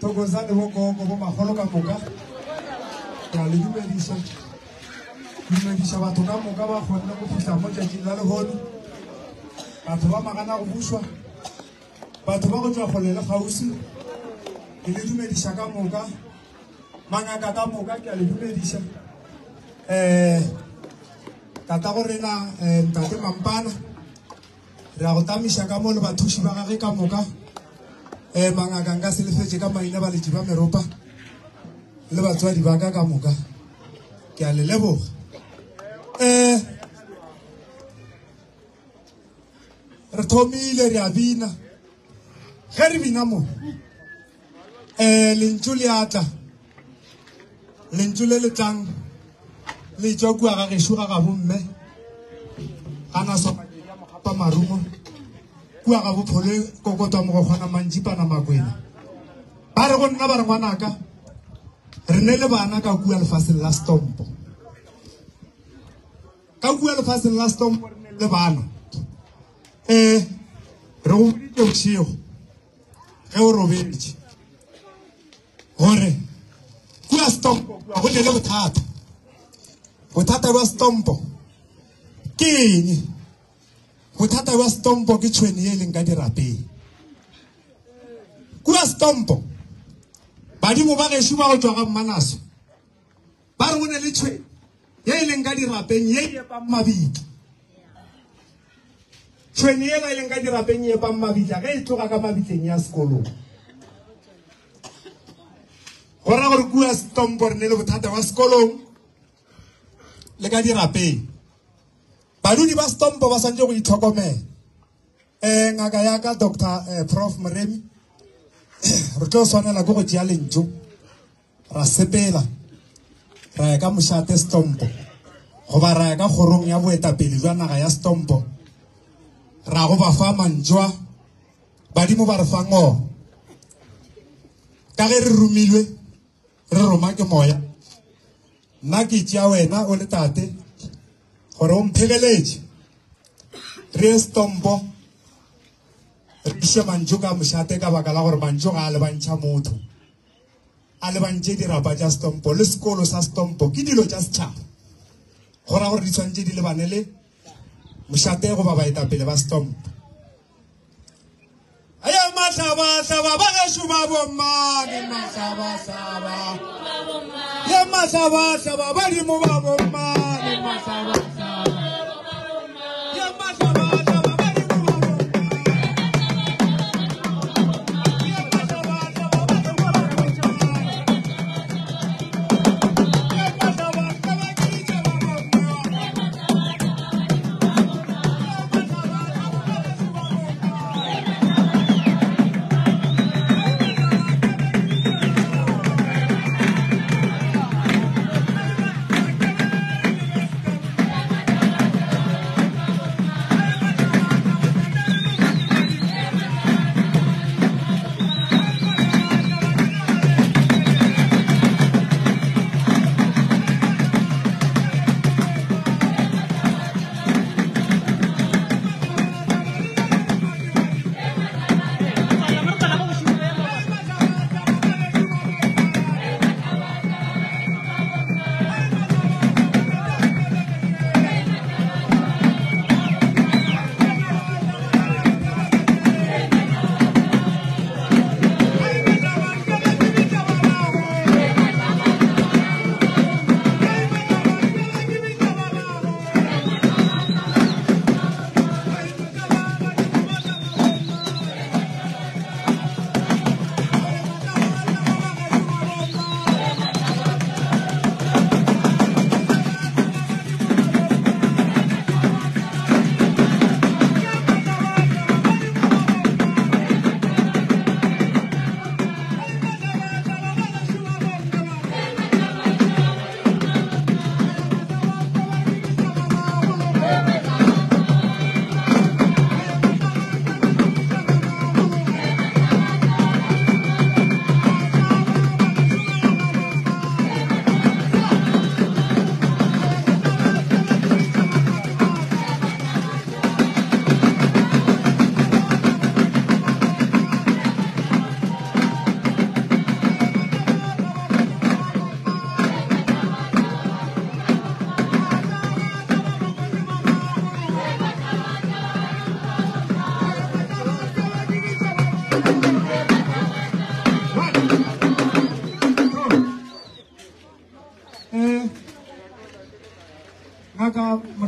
Thokozane bogogo bomakgolo ka moka. Ke a le dumediša. Dumediša batho ka moka ba kgonne go fihla mo tšatšing la lehono. Batho ba magana go bušwa. Batho ba go tšwa kgole le kgauswi. Ke le dumediša ka moka. Mangaka ka moka ke a le dumediša. Tata go rena ntate Mampana. Re a go tamiša ka mo le bathuši ba gage ka moka. Mangaka nka se lefetše ka maina baletši ba meropa le batswadi ba ka ka moka. Ke a le leboga. Re thomile re a bina. Ge re bina mo, lentšu le atla. Lentšu le le tlang le tšwa kua ga gešo ga gabo mme. Ga na swa ya mogapa marumo. Kua ga bophole kokotwa mogokgwana mantšipana makwena. Ba re go nna ba re ngwanaka, re ne le bana ka kua lefaseng la Stompo. Ka kua lefaseng la Stompo re ne le bana. Re go boditše bošego ge o robetše gore kua Stompo kua go ne le bothata. Bothata bja Stompo ke eng? Bothata bja Stompo ke tšhwene ye e leng ka dirapeng. Kua Stompo badimo ba gešo ba go tšwa ga Mmanaso ba re go ne le tšhwene ye e leng ka dirapeng ye e epang mabitla. Tšhwene yela e leng ka dirapeng e epang mabitla ge e tloga ka mabitleng ya sekolong. Go ra gore kua Stompo re ne le bothata ba sekolong le ka dirapeng. Badudi ba Stompo ba swanetše go itlhokomela. Ngaka ya ka Doctor Prof Moremi, re tlo swanela ke go tšea lentšu ra sepela ra ya ka mošate Stompo goba ra ya ka kgorong ya boetapele jwa naga ya Stompo ra go ba fa mantšwa badimo ba re fang ona. Ka ge re romilwe re roma ke moya, nna ke tšea wena o le tate gore o mphegeletše re ye Stompo re iše mantšu ka mošate ka baka la gore mantšu ga a lebantšha motho, a lebantše dirapa tša Stompo le sekolo sa Stompo ke dilo tša setšhaba. Go ra gore di tshwanetse di lebane le mošate goba baetapele ba Stompo. Aye mahlaba hlaba ba gešo ba bommane, mahlaba hlaba. Ye mahlaba hlaba badimo ba bommane, mahlaba hlaba. Ye mahlaba hlaba badimo ba bommane. Ye mahlaba hlaba badimo ba bommane. Ye mahlaba hlaba ke ditše ba bommane.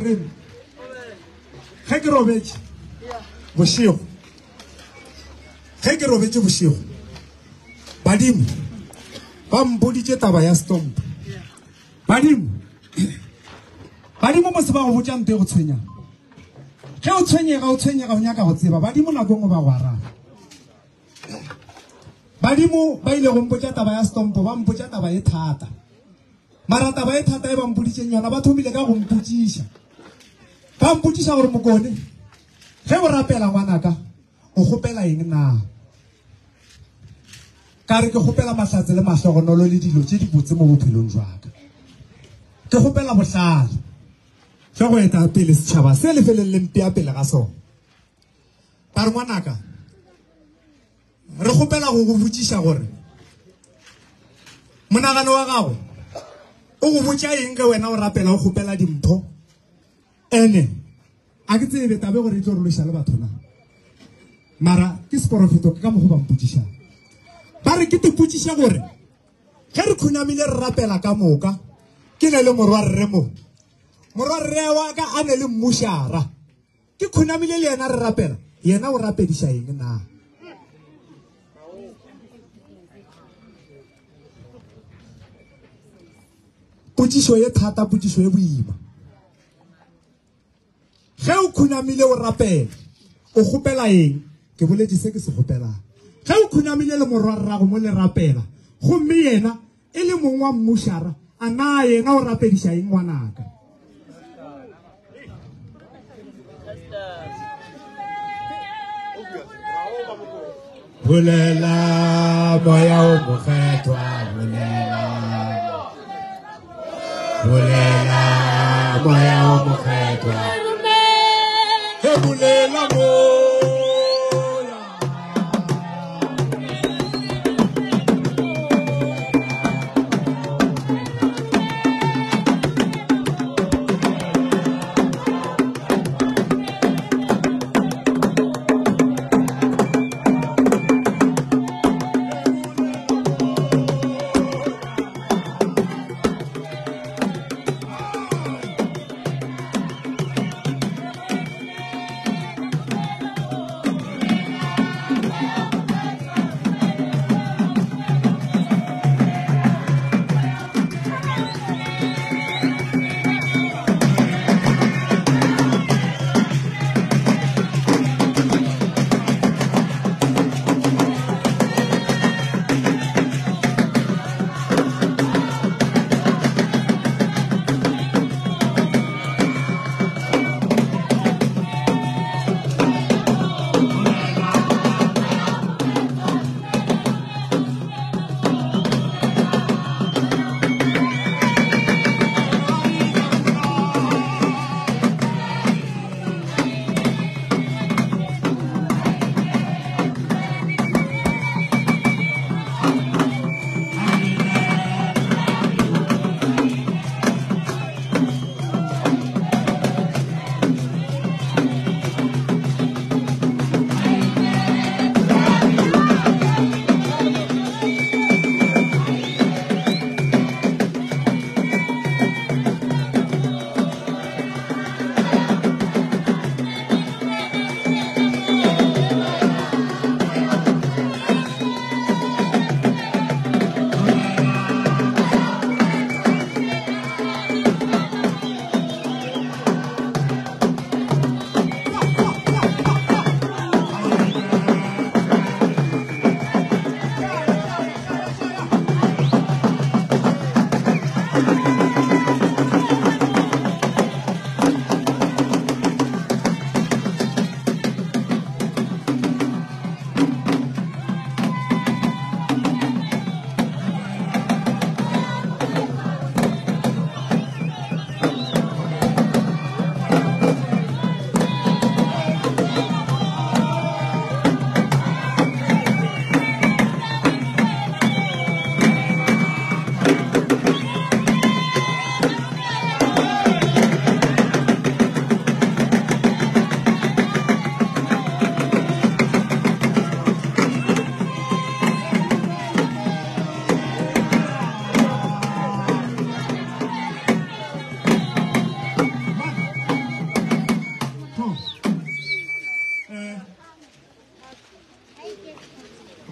Moremi ge ke robetše bošego ge ke robetše bošego badimo ba mpoditše taba ya stomp badimo badimo mo se ba go botša nto e go tshwenyang ge o tshwenyega o tshwenyega o nyaka go tseba badimo nako ngwe ba go araba badimo ba ile go mpotša taba ya stompo ba mpotša taba e thata mara taba e thata e ba mpoditšeng yona ba thomile ka go mpotšiša ba mpotšiša gore mokone ge o rapela ngwanaka o kgopela eng na ka re ke kgopela mahlatse le mahlogonolo le dilo tše dibotse mo bophelong jwaka ke kgopela bohlale ge go eta pele setšhaba se lefeleng le mpea pele ga sona ba re ngwanaka re kgopela go go botšiša gore monagano wa gago o go botša eng ge wena o rapela o kgopela dimpho ene a ke tsebe tabe gore e tlo re lweša le batho na mara ke seporofeto ke ka mokgo ba mpotšišang ba re ke tepotšiše gore ge re khunamile re rapela ka moka ke ne le morwa rre mo morwa rre wa ka a ne le mmušara ke khunamile le yena re rapela yena o rapediša eng na potšišo ye thata potšišo ye boima ge o khunamile o rapela o kgopela eng ke boletše se ke se kgopelang ge o khunamile le morwarrago mo le rapela gomme yena e le mong wa mmušara a na yena o rapediša eng ngwanaka bolela moya o mokgethwa bolela bolela moya o mokgethwa he bolela moya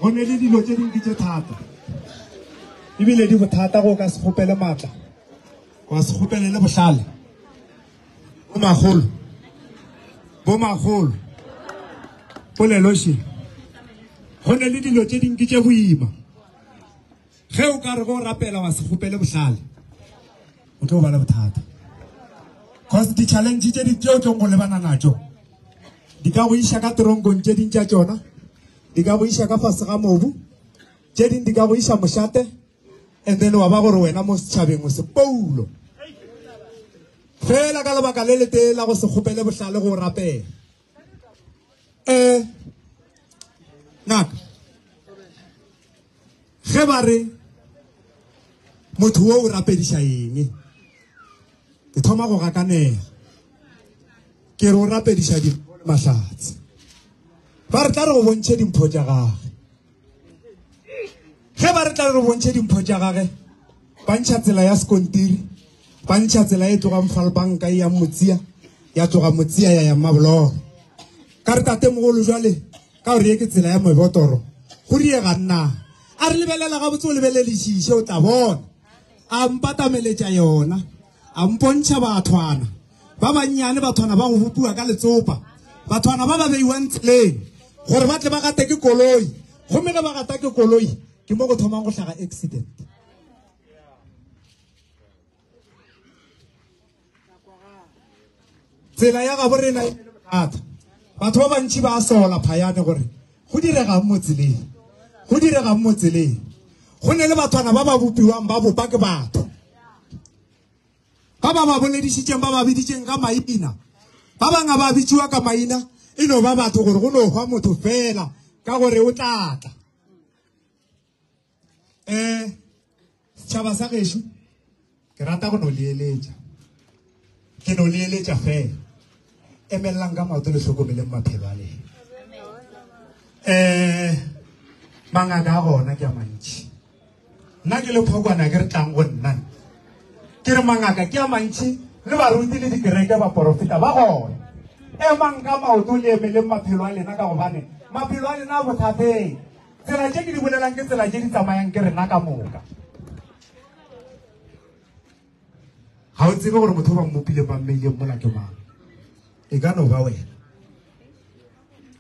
Go ne le dilo tše dingwe tše thata ebile di bothata go ka se kgopele maatla wa se kgopele le bohlale. Bomakgolo, bomakgolo, polelo še. Go ne le dilo tše dingwe tše boima. Ge o ka re go rapela wa se kgopele bohlale, o tlo ba le bothata. Cause di-challenge tše di tšeo tlong go lebana natšo di ka go iša ka teronkong tše ding tša tšona, di ka go iša ka fase ga mobu, tše ding di ka go iša mošate, and then wa ba gore wena mo setšhabeng o sepoulo fela ka lebaka le letee la go se kgopele bohlale go rapela. Um ngaka, ge ba re motho wo o rapediša eng, ke thoma go gakanega. Ke re o rapediša dimpho le mahlatse. Ba re tla re go bontšhe dimpho tša gage. Ge ba re tla re go bontšhe dimpho tša gage, ba ntšha tsela ya sekontiri, ba ntšha tsela e tlogang Falbanka e yang Motsia, ya tloga Motsia ya ya Mmaboloro. Ka re tatemogolo jwale, ka gore ye ke tsela ya mebotoro, go riega nna. A re lebelela gabotse, o lebelelišiše, o tla bona. A mpatameletša yona, a mpontšha bathwana ba bannyane, bathwana ba go bopiwa ka letsopa, bathwana ba ba beiwang tseleng gore ba tle ba gate ke koloi. Gomme ge ba gata ke koloi, ke mo go thomang go hlaga accident. Tsela ya gabo rena e le bothata. Batho ba bantši ba sola phayane gore go diregang mo tseleng, go diregang mo tseleng. Go ne le bathwana ba ba bopiwang ba bopa ke batho ba ba ba boledišitšeng, ba ba biditšeng ka maina. Ba bangwe ba bitšiwa ka maina, e no ba batho gore go no hwa motho fela ka gore o tla tla. Setšhaba sa gešo, ke rata go no le eletša, ke no le eletša fela. Emellang ka maoto le hlokomeleng maphelo a lena. Mangaka a gona ke a mantši. Nna ke le phokwana ke re tlang go nna, ke re mangaka ke a mantši, le baruti le dikereke baporofeta ba gona. Emang ka maoto le emeleng maphelo a lena, ka gobane maphelo a lena a bothateng. Tsela tše ke di bolelang ke tsela tše di tsamayang ke rena ka moka. Ga o tsebe gore motho ba mmopileng ba mmeileng mola ke mang. E ka no ba wena,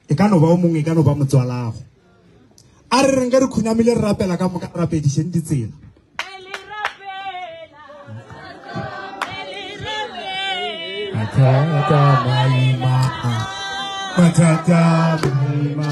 e ka no ba o mongwe, e ka no ba motswalago. A re reng ge re khunamile re rapela ka moka, re rapedišeng ditsela. Mathata maima, mathata maima.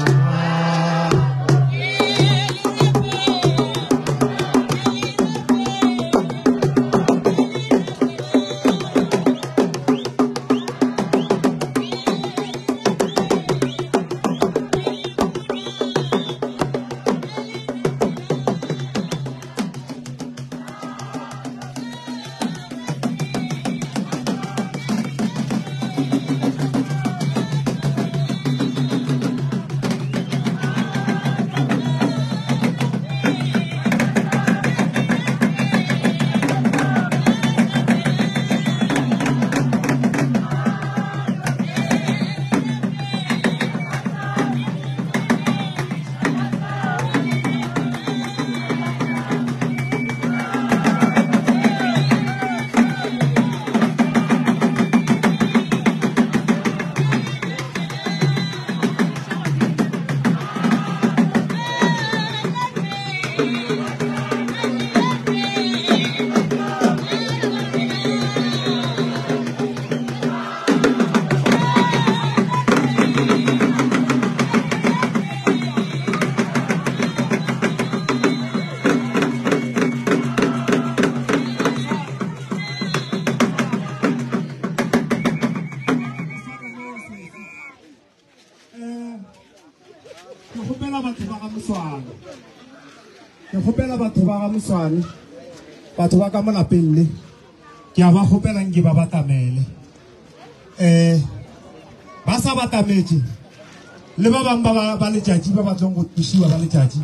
Ke kgopela batho ba ga Moswane, batho ba ka mo lapeng le, ke a ba kgopela nke ba batamele. Ba sa batametše le ba bangwe ba ba letšatši ba ba tlong go thušiwa ba letšatši,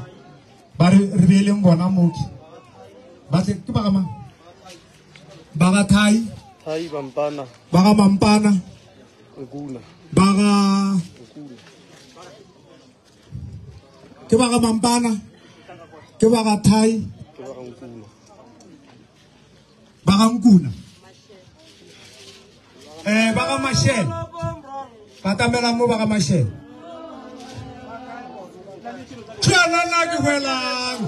ba re re beeleng bona mooki. Ba tle ke ba ga mang? Ba ga Thai, Thai Mampana, ba ga Mampana, Nkuna, ba ga Nkuna. Ke ba ga Mampana, ke ba ga Thai, ba ga Nkuna, ba ga Mashele. Batamelang mo ba ga Mashele. Tšhelana ke hwelang.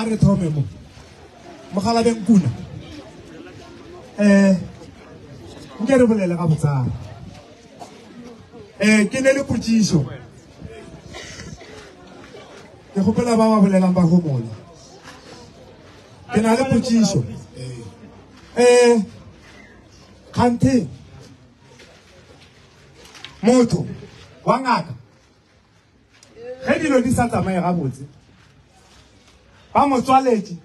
re thome mo. Mokgalabeng Kuna. Eh nke re bolele ga botsana. Eh ke ne le potšišo. Ke kgopela ba ba bolelang ba homola. Ke na le potšišo. Eh kganthe motho wa ngaka ge dilo di sa tsamaye gabotse ba mo tswaletše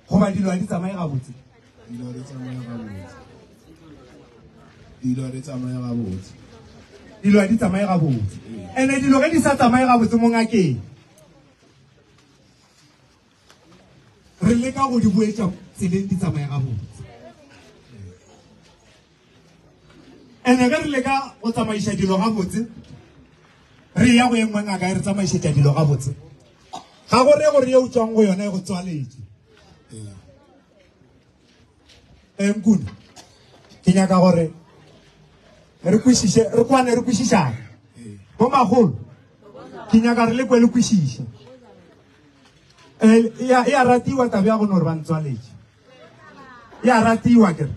goba dilo ga di tsamaye gabotse dilo di tsamaye gabotse dilo di tsamaye gabotse dilo ga di tsamaye gabotse ene dilo ge di sa tsamaye gabotse mo ngakeng re leka go di boetša tseleng di tsamaye gabotse ene ge re leka go tsamaiša dilo gabotse re ya go e nngwe ngaka e re tsamaišetša dilo gabotse ga go re gore ye o tswang go yona e go tswaletše ee nkuna ke nyaka gore re kwešiše re kwane re kwešišane bo magolo ke nyaka re le kwe le kwešiše e a ratiwa tabe ya go no gore ba ntswaletše e a ratiwa kere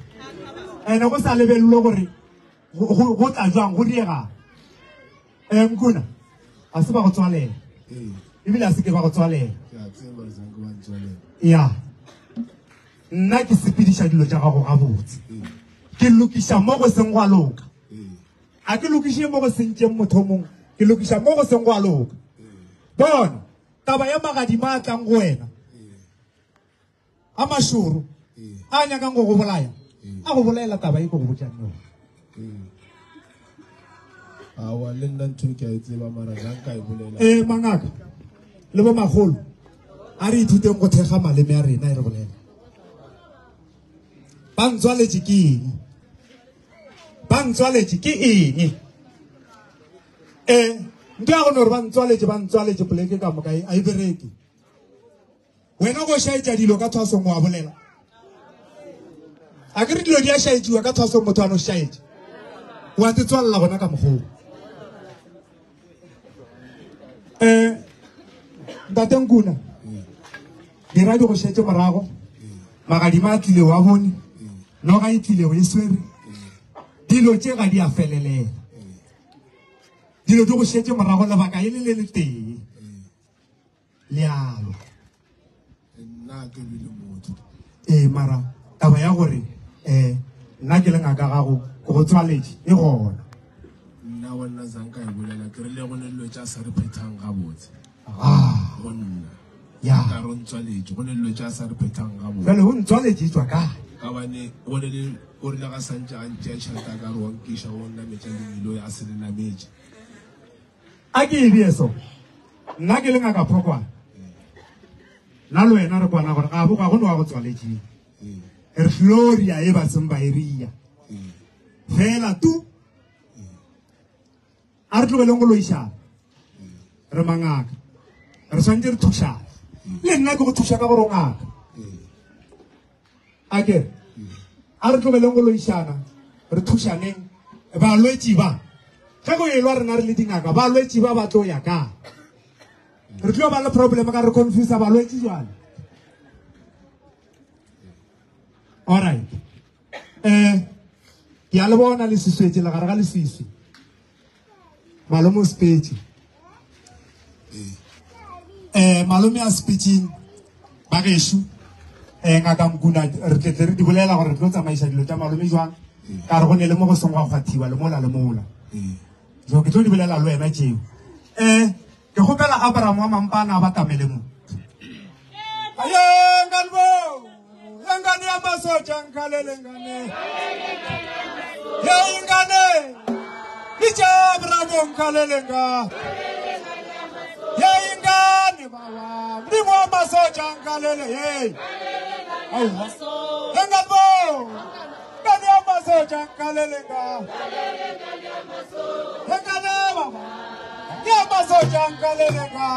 ene go sa lebelelwe gore go tla jwang go diegang um nkuna ga se ba go tswalela ebile a se ke ba go tswalela ya nna ke sepediša dilo tša gago gabotse ke lokiša mo go seng gwa loka ga ke lokiše mo go sentšeng motho mongwe ke lokiša mo go seng gwa loka bona taba ya magadima a tlang go wena a mašoro a nyakang go go bolaya a go bolaela taba e ko go botšang yona awa le nna ntho ke a e tseba mara ga nka e bolela ee mangaka le bo magolo a re ithuteng go thekga maleme a rena e re bolela ba ntswaletše ke eng ba ntswaletše ke eng ee ntho ya go no gore ba ntswaletše ba ntswaletše poleke ka moka a e bereke Wena go šaetša dilo ka thwasong wa bolela. A ke re dilo di a šaetšiwa ka thwasong motho a no šaetša. Wa te tswalela gona ka mokgoo. Eh Ntate Nkuna. Dira di go šetše morago. Magadima a tlile wa bone. Noga e tlile o e swere. Dilo tše ga di a felelela. Dilo di go šetše morago lebaka e le le letee. Lealo. Nna ke bile motho. Ee, mara taba ya gore um nna ke le ngaka gago ke go tswaletše e gona. Nna wa nna zanka e bolela ke rile go ne dilo tša sa re phethang gabotse. Ah. Go nna. Ya. Ka re o ntswaletše go ne dilo tša sa re phethang gabotse. Jale o ntswaletše e tswa kae? Ka bane go ne le o rile ga santše a ntšea tšhelete a ka re wa nkiša o nnametša lebilo a se le nametše. A ke e bee so. Nna ke le ngaka Phokwana. Nna le wena re kwana gore ga bo ga go no wa go tswaletšeng. Re Gloria e ba seng ba e ria. Fela tu. A re tlogeleng go loišana. Re mangaka. Re swanetše re thušana. Le nna ke go thuša ka gore o ngaka. A ke re, a re tlogeleng go loišana, re thušaneng. Balwetši ba, ge go elwa rena re le dingaka, balwetši ba ba tlo ya kae? Re tlo ba le problem ka re confuse balwetši jwale. All right. Eh, ke a le bona le siswetše le gare ga leswiswi. Malome o sepetše. Eh, malome a sepetšeng ba gešo eh, ngaka Nkuna re tletle re di bolela gore re tlo tsamaiša dilo tša malome jwang ka re go ne le mo go seng gwa kgwathiwa le mola le mola so ke tlo di bolela le wena tšeo um ke kgopela Abraham wa mampana a batamele mo aye ngane bo ngane ya masoja nkhalele ngane ye ngane ije Abraham nkhalele nga ye ngane baba mlimo wa masoja nkhalele hey awu ngane bo ngane ya masoja nkhalele nga ngane baba ya masoja nkhalele nga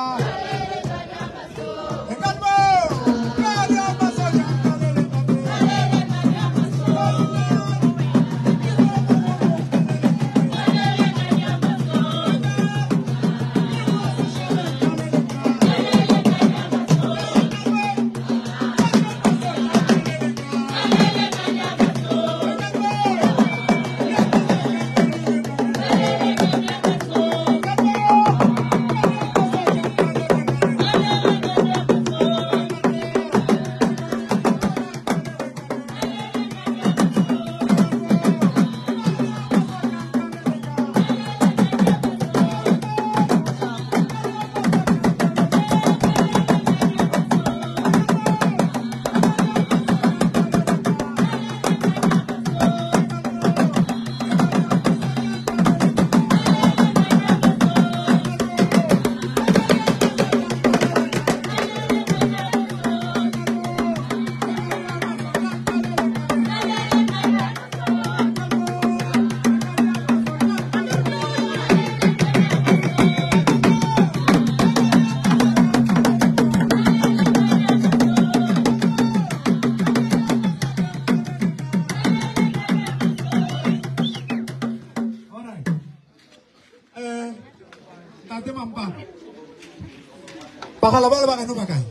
Bagala ba le ba geno ba kae?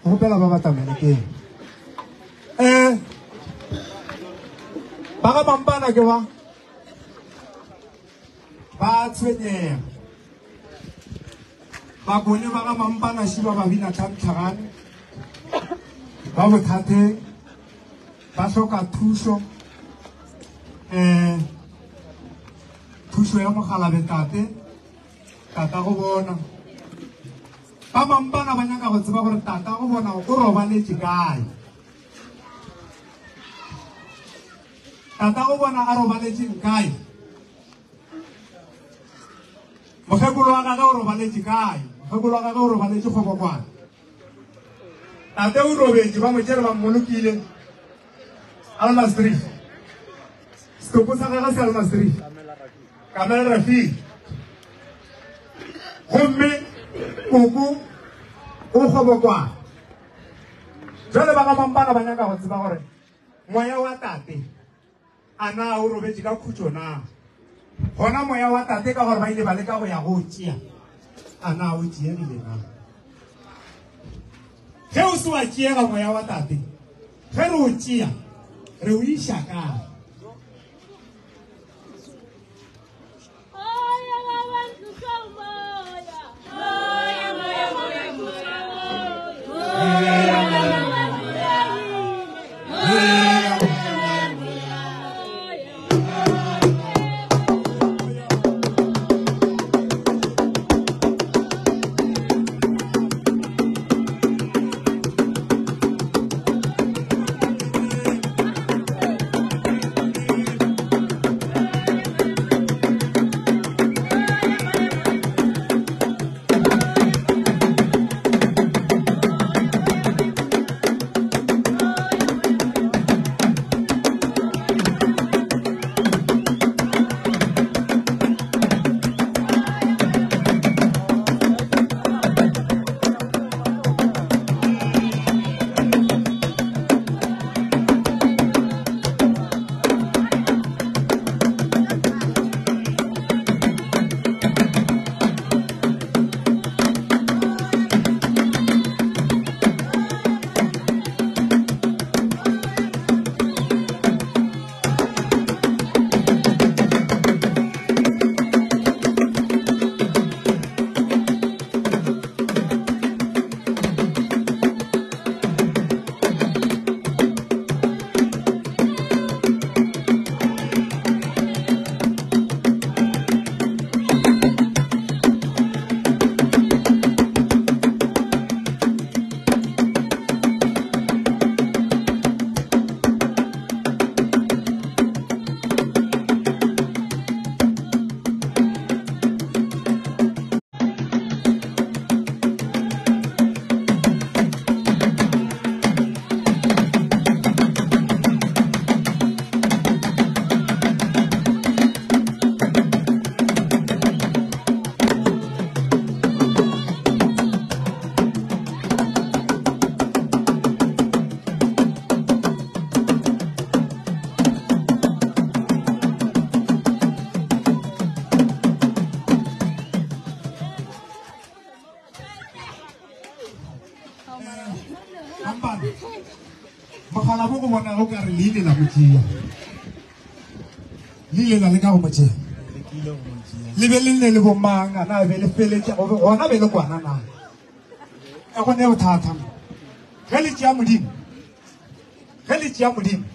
Gopela ba batamele ke. Eh ba ga mampana ke ba ba tshwenyega. Bakone ba ga mampana shi ba ba bina tlhagane. Ba bothateng ba hloka thušo eh thušo ya mogalabe tate tata go bona ba bangwe bana ba nyaka go tseba gore tata go bona o robaletše kae tata go bona a robaletšeng kae mokgekolo wa gage o robaletše kae mokgekolo wa gage o robaletše kgobokwane tate o robetše ba mo tšere ba mmolokile alma street setopo sa gagwe se alma street kamela rafile gomme koko o kgobokwana jale ba ga mampana ba nyaka go tseba gore moya wa tate A na o robetše ka khutšo na? Gona moya wa tate ka gore ba ile ba leka go ya go o tšea, a na o tšeegile na? Ge o se wa tšeega moya wa tate, ge re o tšea, re o iša kae? Mogala mo go bona go ka re le ile la mo tšea le ile la leka go mo tšea le be le nne le bomang a na be le feletša gona be le kwana na e go ne bothata ge le tšea modimo ge le tšea modimo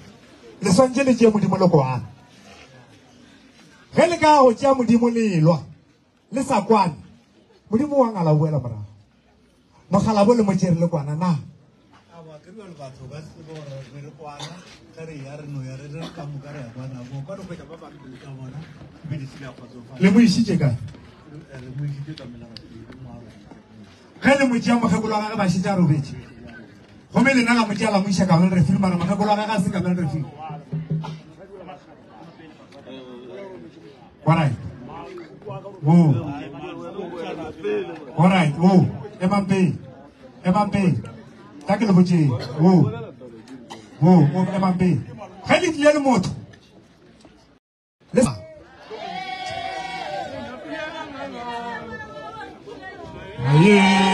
le swantše le tšee modimo le kwana ge le ka go tšea modimo le elwa le sa kwane modimo wa ngala o boela morago mogala bo le mo tšere le kwana na Awa, ke bjalo batho ba tsebe gore re re kwana ge re ya re no ya re re ka moka re ya kwana bo ka re hwetša ba bangwe pelo tša bona di be di se di a kgotsofala le mo išitše kae re mo išitše ka melagateng mo a robetše ge le mo tšea mokgekolo wa gage ba šetše a robetše gomme lena la mo tšea la mo iša kamel refil mara mokgekolo wa gage a se kamel refil Alright. Whoa. Alright, whoa. Emang pele. Emang pele. Tla ke le botšeng. Whoa. Whoa, whoa, emang pele. Ge le tlile le motho. Le Aye.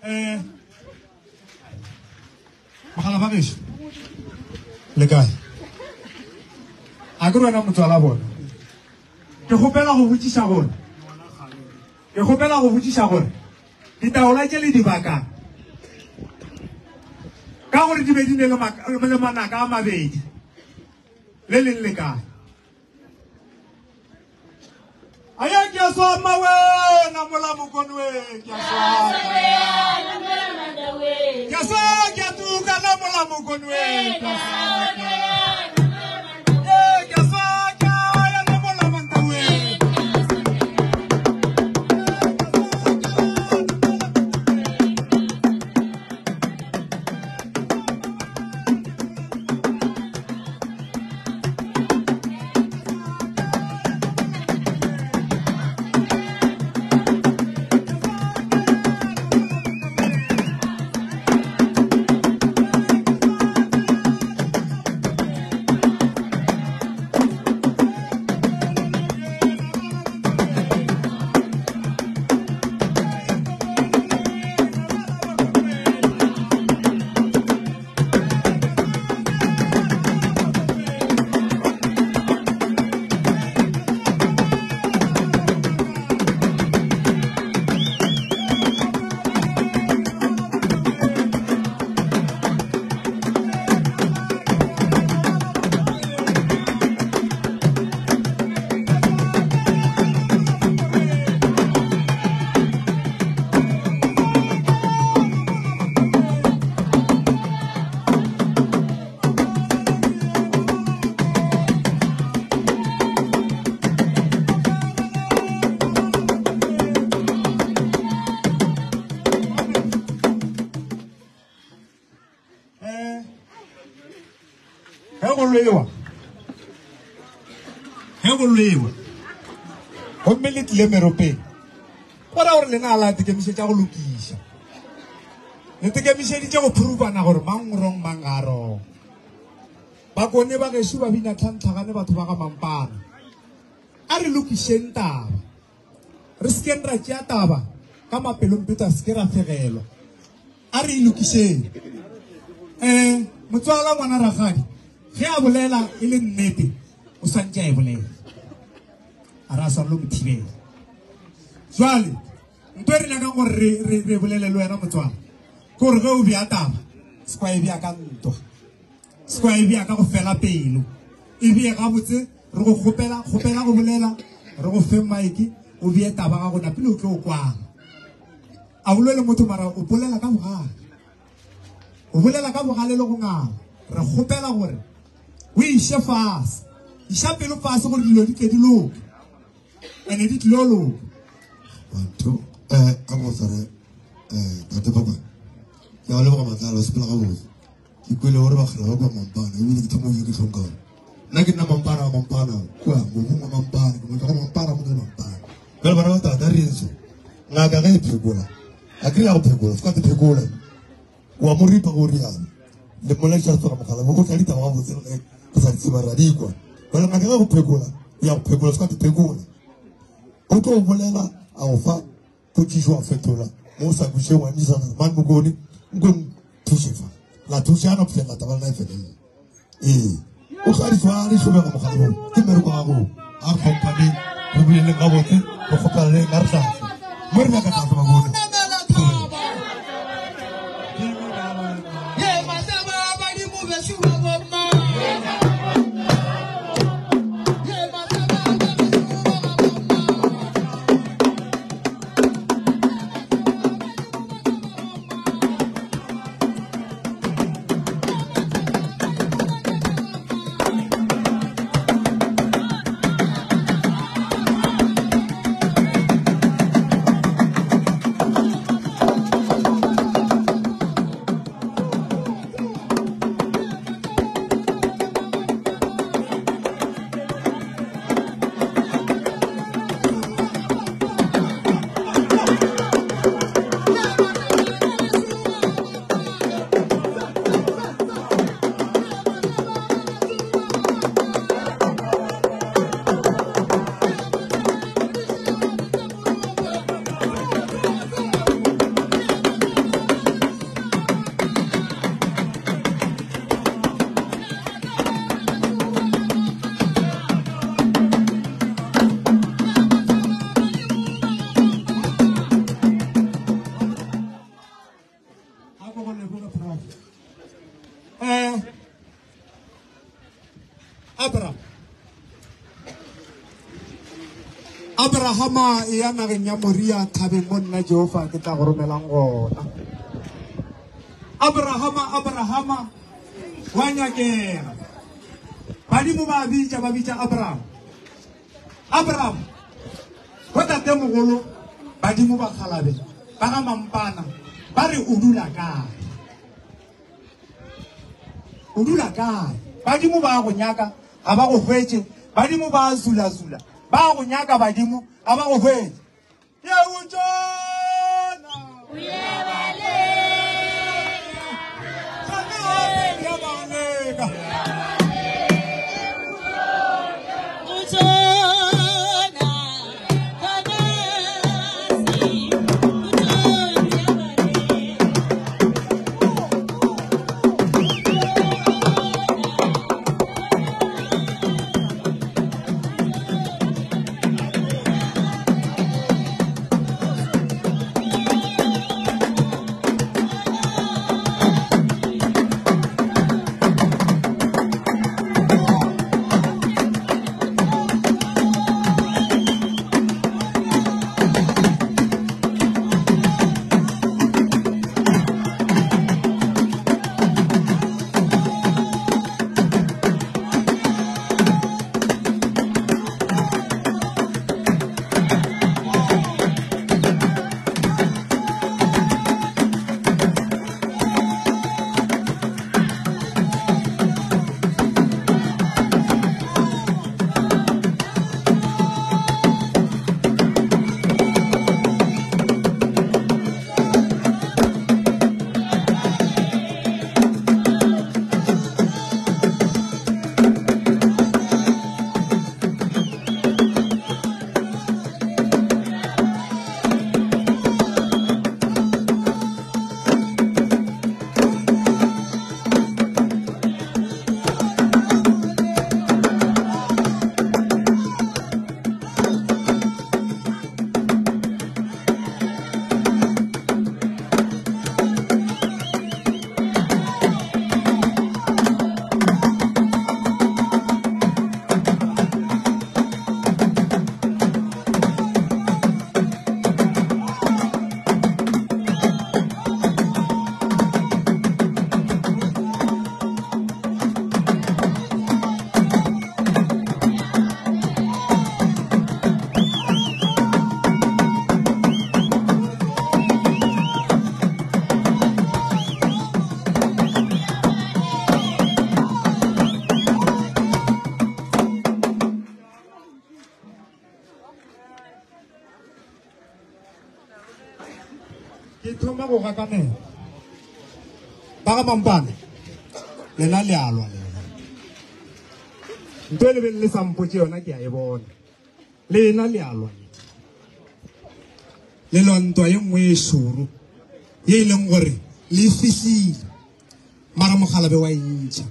Eh, mogala ba gešo le kae a ke re wena motswala bona ke kgopela go botšiša gore ke kgopela go botšiša gore ditaola tše le dibakang ka gore di be di ne le manaka a mabedi le leng le kae Aya ke a swama wena mola mokone we ke a swama. Ke a swama ke a tuka na mola mokone we ke a swama. Eh, ke a swama ke a ya na mola manta we. Eh, ge go lwewa ge go lwewa gomme le tlile meropeng go ra gore lena la tekemišetša go lokiša le tekemišeditše go phurubana gore mang o rong mang ga a rong bakone ba gešo ba bina tlhantlhagane batho ba ga mampana a re lokišeng taba re se keng ra tšea taba ka mapelompe ta se ke ra fegelwa a re e lokišeng um motswala ngwana ragadi ge a bolela e le nnete o swantše a e bolela a re a swanelo mo thibela jwale nto e re nyakang gore re bolele le wena motswala ke gore ge o bea taba se kwa e bea ka ntwa se kwa e bea ka go fela pelo e bee gabotse re go kgopela kgopela go bolela re go fe mike o bee taba ga gona pele o tlo o kwana a bolele motho mara o bolela ka bogale o bolela ka bogale le go ngala re kgopela gore o iše fase iša pelo fase gore dilo di tle di loke ene di tlilo loka batho um a go tshware um tate papa ke a leboga matlalo o sepela gabotse ke kwele gore bakgela ba kwa mampana ebile ke thoma go ke tlhong ka gore nna ke nna mampana wa mampana kua mobung wa mampana ke motho wa mampana mo ke mampana jale bana ba tata re eng so ngaka ge e phekola a kry ya go phekola se ka te phekola wa mo ripa go rialo le molaetša tsoga mogala bo o tla ditaba gabotse le ge re sa di tseba ra di kwa jale ngaka ge go phekola ya go phekola se ka te phekola o tlo bolela a go fa potšišo wa fetola mo o sa kweše wa emisa man mokone nko thuše fa la thušana go fihlela taba lena e felelela. Ee, o tla di swara di hlobega mogale wo, ke mmereko wa gago. A re tlhomphaneng, re boleleng gabotse, re kgopelaneng, a re tlase. Mo re nyaka tlase Bakone. Abraham Abrahama e ya nageng ya Moria thabeng mo nna Jehova ke tla go romelang gona. Abrahama Abrahama wa nyakega. Badimo ba bitša ba bitša Abraham. Abraham go tatemogolo badimo ba kgalabe ba ga mampana ba re o dula kae? O dula kae? Badimo ba go nyaka ga ba go hwetše. Badimo ba zulazula ba go nyaka badimo ga ba go hwetše. Ye o tšona. Ke thoma go gakanela. Ba ga Mampane, lena le a lwa lena. Ntho e lebeng le sa mpotše yona ke a e bona. Lena le a lwa. Le lwa ntwa ye nngwe e šoro ye e leng gore le fihlile mara mogalabe wa e ntšha.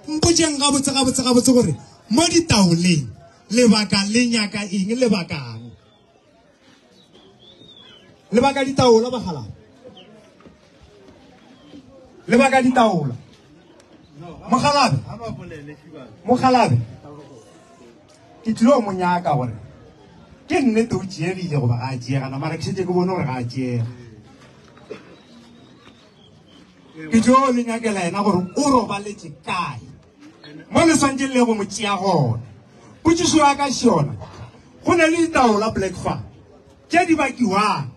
Mpotšeng gabotse gabotse gabotse gore mo ditaoleng lebaka le nyaka eng lebakang. Lebaka ditaola bagala. Lebaka ditaola. Mogalabe. Mogalabe. Ke tlilo mo nyaka gore ke nnete o tšeegile goba ga a tšeegana mara ke šetše ke bone gore ga a tšeega. Ke tlo le nyakela yena gore o robaletše kae mo le swantše le go mo tšea gona. Potšišo ya ka še yona, go ne le ditaola Black Farm tše di bakiwang.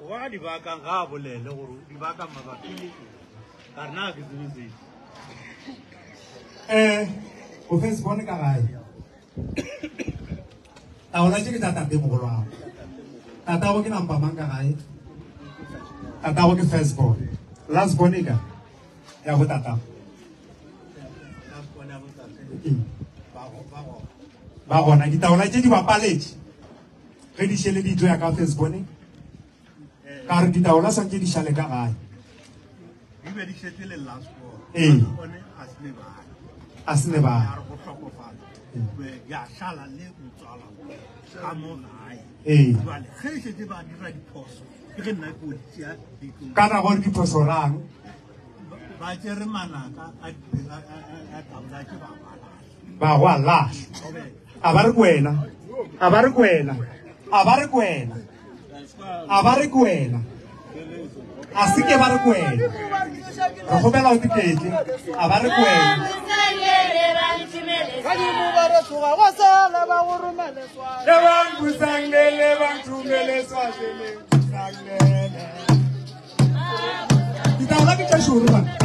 Wa di bakang ga a bolele gore di baka mabapi le eng. Ka re na ke tsebe seo. O first born ka gae. Taola tše ke tša tate mogolo wa gago. Tatago ke nampa mang ka gae? Tatago ke first born. Last born e ka ya go tatago. Last born ya bo tate. Ba gona ditaola tše di bapaletše ge di šele di tlo ya ka first born. Ka re ditaola swantše di šale ka gae. Di be di šetše le last born. Ee. Last born a se ne bana. A se ne bana. Ya re go hlokofala. Be ya šala le motswala ka mo gae. Ee. Jwale ge e šetše ba dira diphoso, ke ge nna ke o di tšea di tlo. Ka ra gore diphoso rang? Ba tšere manaka a taola tše ba ba lahla. Ba go a lahla. A ba re ke wena. A ba re ke wena. A ba re ke wena. A ba re ke wena. A se ke ba re ke wena. Re kgopela o diketle. A ba re ke wena. Le bang busang le le bang thumele swa le busang le le. Ditaola ke tša šoro bana.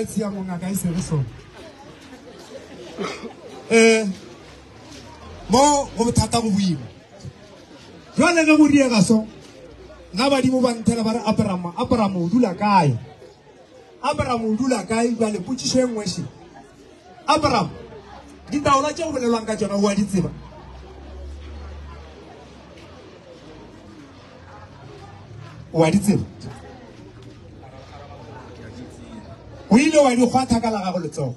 Tsia mongaka e se re so. Mo go bothata go boima. Jwale ge go diega so, nna badimo ba nthela ba re Abraham, Abraham o dula kae? Abraham o dula kae? Jwale potšišo e nngwe še. Abraham, ditaola tše go bolelwang ka tšona o a di tseba? O a di tseba? O ile wa di kgwatha ka la gago letsogo.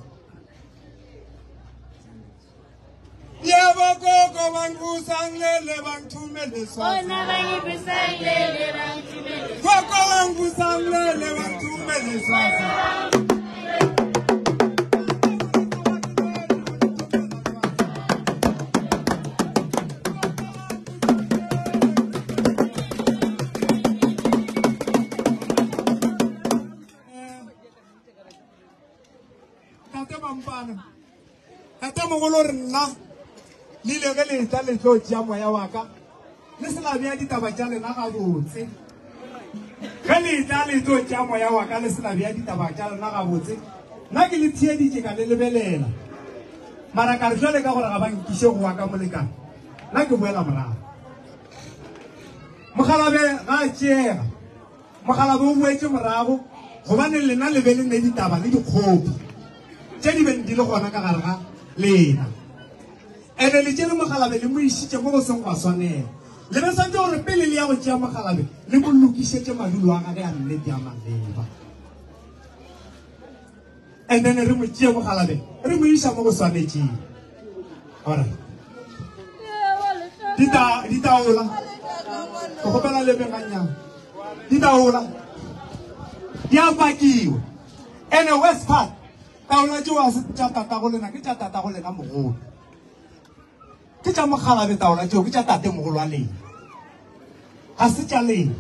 Yebo gogo bangibusang lele bangithumele Swazi. Bona bangibusang lele bangithumele. Gogo bangibusang lele bangithumele Swazi. Tate Mampana, tate mogolo re nna le ile ge le tla le tlo tšea moya wa ka le se la bea ditaba tša lena gabotse. Ge le tla le tlo tšea moya wa ka le se la bea ditaba tša lena gabotse, nna ke le theeditše ka le lebelela. Mara ka re jwale ka gore ga ba nkiše go wa ka molekane, nna ke boela morago. Mogalabe ga a tšeega, mogalabe o boetše morago gobane lena le be le ne ditaba le dikgopi tše di beng di le gona ka gare ga lena. Ene le tšere mogalabe le mo išitše mo go seng gwa swanela. Le be swantše gore pele le ya go tšea mogalabe le mo lokišetše madulo a gage a nnete a maleba. And then re mo tšee mogalabe re mo iša mo go swanetšeng. Alright. Ditaola. Ke kgopela le beganyana. Ditaola. Di a pakiwa. Ene West Park. Taola tšeo ga se tša tatago lena, ke tša tatago lena mogolo. Ke tša mokgalabe taola tšeo, ke tša tate mogolo wa lena. Ga se tša lena.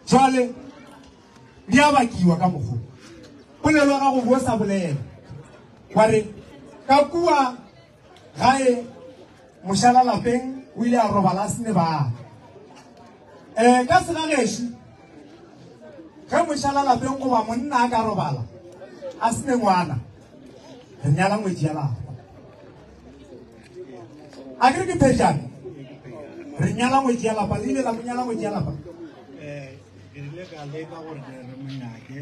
Jwale di a bakiwa ka mokgo. Polelo ya gago bo sa bolela. Wa re ka kua gae mošala lapeng o ile a robala a sene bana. Um ka segagešo ge mošala lapeng goba monna a ka robala a sene ngwana re nyala ngwetši ya lapa. A ke re ke phejane re nyala ngwetši ya lapa le ile la mo nyala ngwetši ya lapa. Eh, ke ile ka leka gore ke re monyake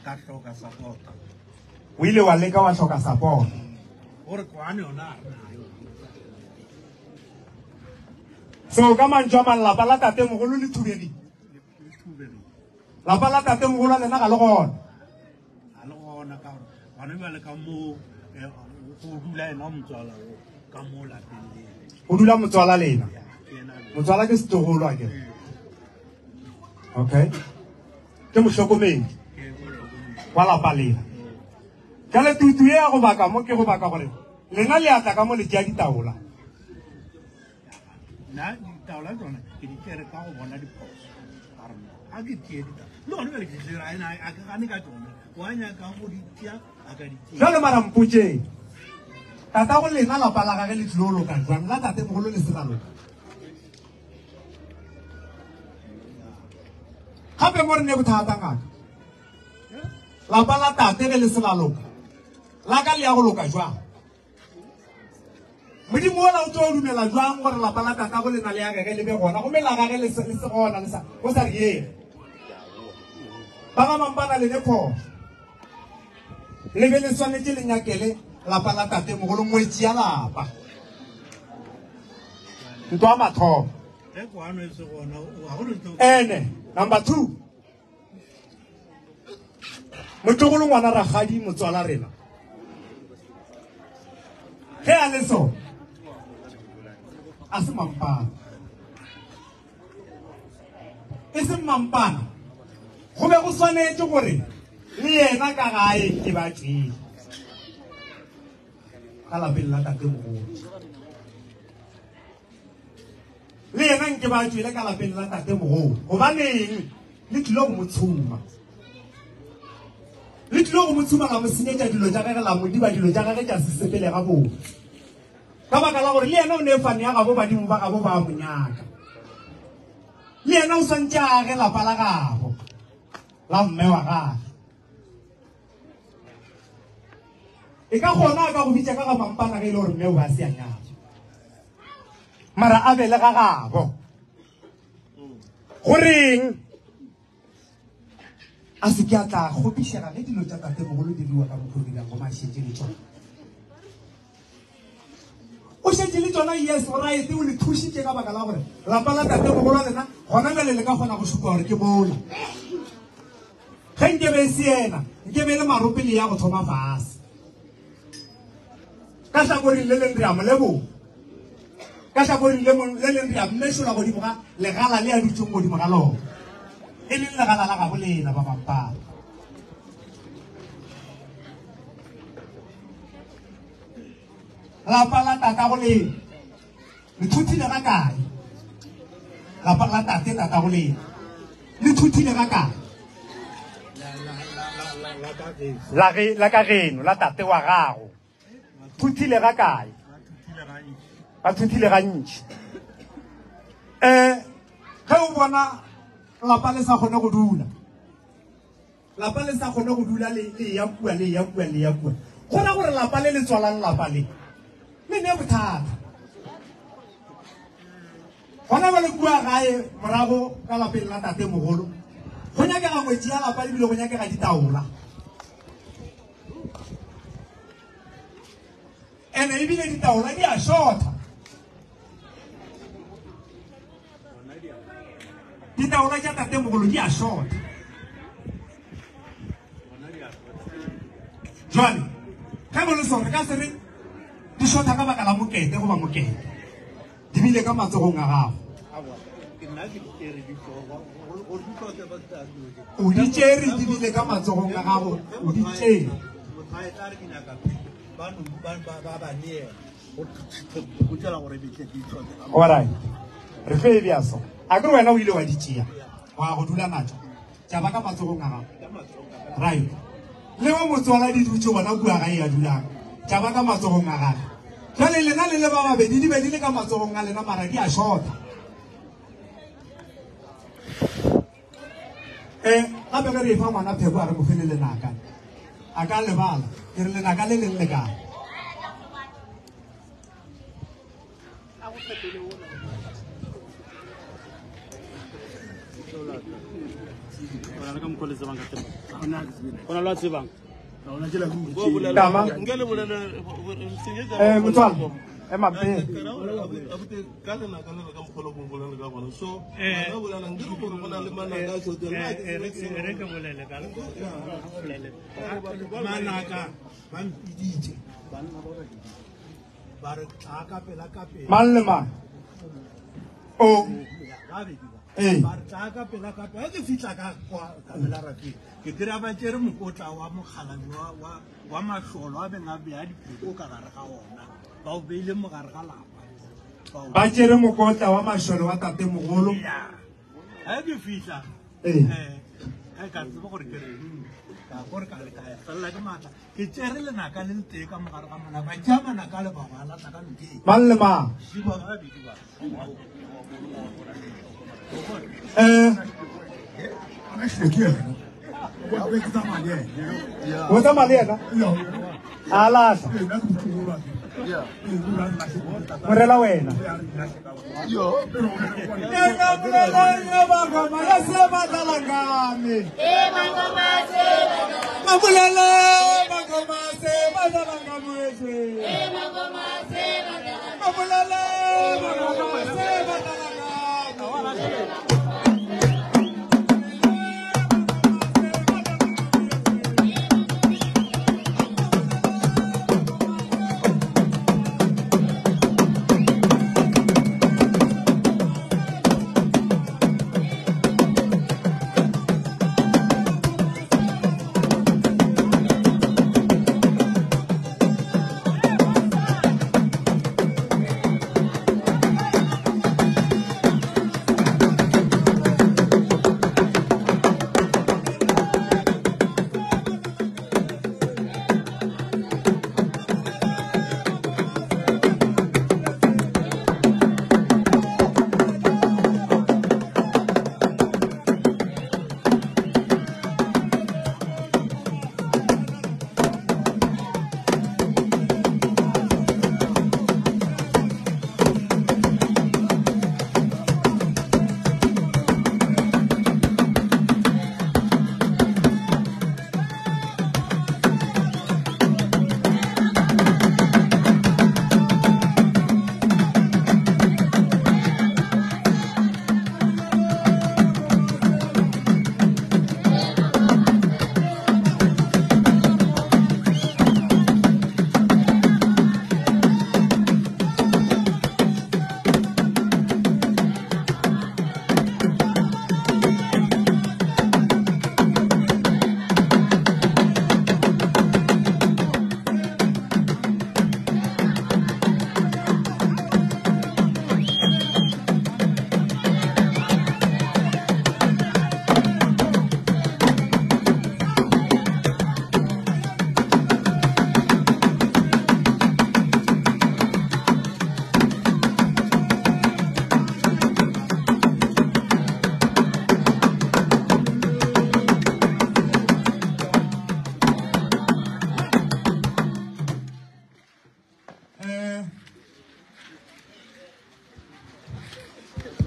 ka hloka support. O ile wa leka wa hloka support. Gore kwane yona a re nayo. So ka mantšu a mang lapa la tatemogolo le thubegile. Le thubegile. Lapa la tatemogolo a lena ga le gona. Ga le gona ka gore gona bjale ka moo eh, go dula ena motswala o ka moo lapeng le. Go dula motswala lena. Ya, ke yena le. Motswala ke setlogolo a kere. Okay. Ke mohlokomedi Ke mohlokomedi. wa lapa lela. Jale tutu ye ya go baka mo ke go baka gore lena le atla ka mo le tšea ditaola. Nna ditaola tsona ke di tšere ka go bona diphoso. Ka re nna a ke tšee ditaola. Le gona bjale ke tšere a ena a ke gane ka tsona. Wa nyaka go di tšea a ka di tšea. Jale mara mpotšeng. Tatago lena lapa la gage le tlilo loka jwang la tatemogolo le se la loka? Gape mo re ne bothata ngaka. Lapa la tate ge le se la loka, la ka le ya go loka jwang? Modimo ola o tlo dumela jwang gore lapa la tatago le na le agege le be gona gomme la gage le se gona le sa go sa riege? Ba ba bang ba na le ne phoso. Le be le swanetše le nyakele lapa la tate mogolo ngwetši ya lapa. Ntwa ya mathomo. Ge kwano e se gona, ga go re tlo. Ene number 2. Motlogolo ngwana rakgadi motswala rena. Ge a le so a se mampana. E se mampana. Go be go swanetše gore le yena ka gae ke ba tšwele. Ka lapeng la tate mogolo. Le yena nke ba tšwele ka lapeng la tate mogolo. Gobaneng le tlile go mo tshuma? Le tlile go mo tshuma la mo senyetša dilo tša gage, la mo diba dilo tša gage tša se sepele gabotse. Ka baka la gore le yena o ne fane ya gabo badimo ba gabo ba mo nyaka. Le yena o swantše a age lapa la gabo la mme wa gage. E ka kgona a ka go bitša ka ga mampana ge e le gore mme o ba se a nyala. Mara a be le ga gabo. Goreng a se ke a tla kgopišega ge dilo tša tatemogolo di diriwa ka mokgwa o dirang goma a šetše le tšona? O šetše le tšona, yes, o right, o le thušitše ka baka la gore lapa la tatemogolo wa lena gona bjale le ka kgona go šupa gore ke mola. Ge nke be e se yena, nke be e le marope le ya go thoma fase. Ka hlakoreng le leng re a mo leboga. Ka hlakoreng le le leng re a mmešola godimo ga legala le a dutšeng godimo ga lona. E leng legala la gabo lena ba mampana. Lapa la tatago lena le thuthile ga kae? Lapa la tate tatago lena le thuthile ga kae? La ge la ka geno la tate wa gago thuthile ga kae? Ba thuthile gantši. Ge o bona lapa le sa kgone go dula, lapa le sa kgone go dula le le ya kua le ya kua le ya kua, go ra gore lapa le le tswalang lapa le le ne bothata. Gona bjale kua gae morago ka lapeng la tate mogolo go nyakega ngwetši ya lapa ebile go nyakega ditaola. Ene ebile ditaola di a shota. Ditaola tša tate mogolo di a shota. Jwale ge go le so re ka se re di shota ka baka la mokete goba mokete di bile ka matsogong a gago. O di tšere di bile ka matsogong a gago, o di tšere. Alright. Re tlo e bea so. A ke re wena o ile wa di tšea, wa go dula natšo, tša ba ka matsogong a gago. Right. Le go motswala di dutše gona kua gae a dulang, tša ba ka matsogong a gage. Jale lena le le ba babedi di be di le ka matsogong a lena mara di a shota. Eh, gape ge re e fa ngwana pheko a re mo fe le lenaka. A ka lebala, ke re lenaka le leng le kae? Tama. Eh, motswala, ema pele. Manaka ba mpiditše banna ba babedi ba re tla ka pela ka pela Mang le mang? O. babedi ba Ee. ba re tla ka pela ka pela ke fihla ka kwa ka pela rapeng ke kry-a ba tšere mokotla wa mokgalabje wa- wa- wa mahlolo a beng a beya dipheko ka gare ga ona ba o beile mo gare ga lapa Ba o- Ba tšere mokotla wa mašole wa tatemogolo. Ya. Ge ke fihla Ee. eh, ka tseba gore ke reng ka gore ka ka felela ke maatla ke tšere lenaka le letee ka mogare ga manaka ba tšea manaka le ba ba latla ka nokeng Mang le mang? Šiba ba babedi ba Eh, o tsamaya le yena? A lahla. Morela wena.